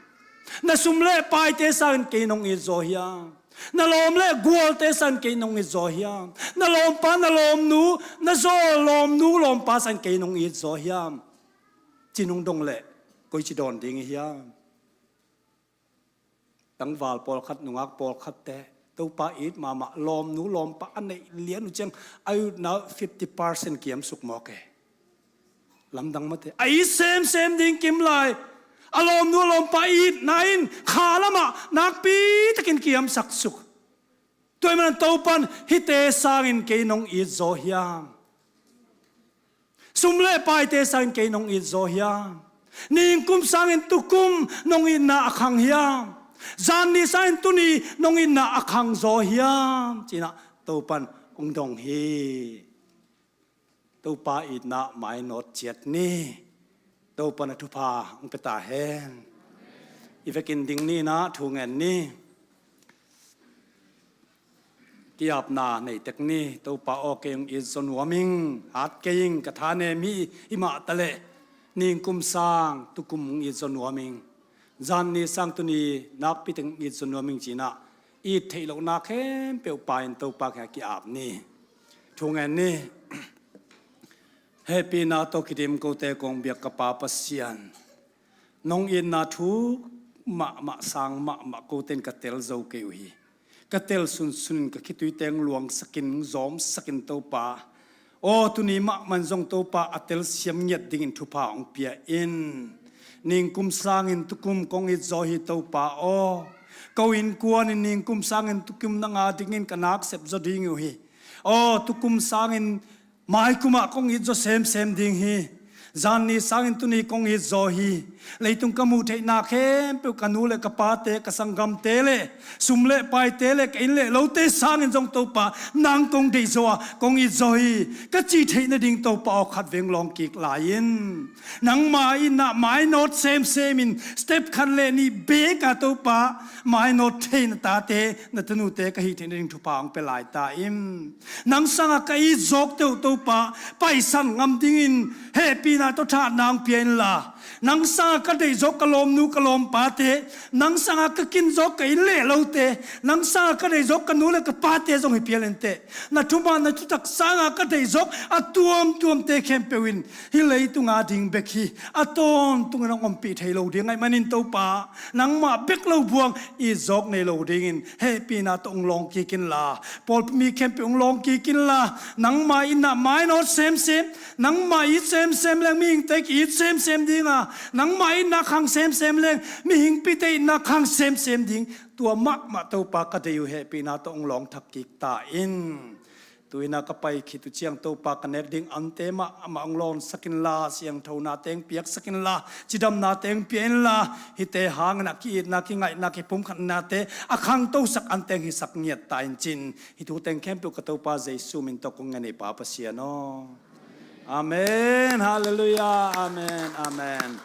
Na sum le paite sangin kei nong it zaw hiam? Na lawm le gualte sangin kei nong it zaw hiam? Na lawmpa, na lawmnu, na zaw lawmnu lawmpa sangin kei nong it zaw hiam? Ci-in hong dong leh koici dawn ding i hiam? Tangval pawlkhat, nungak pawlkhatte Topa it mahmah, lawmnu lawmpa a neih lian uh ciang a itna uh fifty percent kiamsuk mawk e. Lamdang mate, a it semsem ding kim lai. A lawmnu a lawmpa itna in kha lamah nakpi takin kiamsak suk. Tua ahih manin Topa'n, hihte sangin kei nong it zaw hiam? Sum le paite sangin kei nong it zaw hiam? Ningkum sangin tukum nong itna a khang hiam? Zanni sangin tuni nong itna a khang zaw hiam? Ci-in ah Topa'n hong dong hi. Topa itna mainawt ciat ni. Topa'n a thupha hong pia ta hen. I vekin ding ni, na thu ngen ni. Ki-apna nei tek ni. Topa aw, kei hong it zaw nuam ing. Hat kei ing, ka thanem hi. Hi mah taleh ningkum sang tukum hong it zaw nuam ing. Zanni sang tuni nakpi takin hong it zaw nuam ing ci-in ah it theih lohna khempeuh pia-in Topa kiangah ki-ap ni. Thu ngen ni. Hehpihna tawh kidim kote kong biak ka Pa Pasian, nong itna thuk mahmah, sang mahmah kote in ka tel zo kei uh hi. Ka tel sunsun in ka khitui teng luangsak in, zawmsak in Topa aw, tuni mahmah in zong Topa a telsiam ngiat dingin thupha hong pia in. Ningkum sangin tukum kong it zaw hi Topa aw. Ko innkuan in ningkum sangin tukum nang a dingin ka nak sep zaw ding uh hi. Aw, tukum sangin maikum ah kong it zaw semsem ding hi. Zanni sangin tuni kong it zaw hi. Leitung ka muh theihna khempeuh, ka nu le ka pate, ka sanggamte le sum le paite le ka inn le lote sangin zong Topa, nang kong deih zaw a, kong it zaw hi, ka cih theih nading Topa aw, khatvei hong lawng kik lai in. Nangma itna mainawt semsem in, step khat le nih beek a Topa, mainawt thei na tate, na tanute ka hih theih nading thupha hong pia lai ta in. Nang sangah ka it zawkte uh Topa, paisan ngam dingin hehpihna tawh thahatna hong pia inla, nang sangah ka deih zawk ka lawmnu ka lawmpate, nang sangah ka kin zawk ka inn le lote, nang sangah ka deih zawk ka nu le ka pate zong hi phial inteh. Na thuman na thutak sangah ka deih zawk a tuamtuamte khempeuh in hih leitung a ding bek hi, a tawntungin hong ompih thei lo ding ahih manin Topa, nangmah bek lo buang it zawk nei lo dingin hehpihna tawh hong lawng kik inla, pawlpi mi khempeuh hong lawng kik inla, nangma itna mainawt semsem, nangma it semsem leng mihingte ki it semsem ding a, nangma itna khang semsem leng mihingpite itna khang semsem ding, tua mahmah Topa ka deih uh, hehpihna tawh hong lawng thak kik ta in. Tu-in ah ka pai khit uh ciang Topa, ka nek ding ante mahmah hong lawnsak inla, siangthonate hong piaksak inla, cidamnate hong pia inla, hihte hangin ah ki-itna, kingaihna, kipumkhatnate a khangtosak ante hong hisak ngiat ta in, ci-in hih thu teng khempeuh ka Topa Jesu min tawh kong ngen hi, Pa Pasian aw. Amen. Halleluiah. Amen. Amen.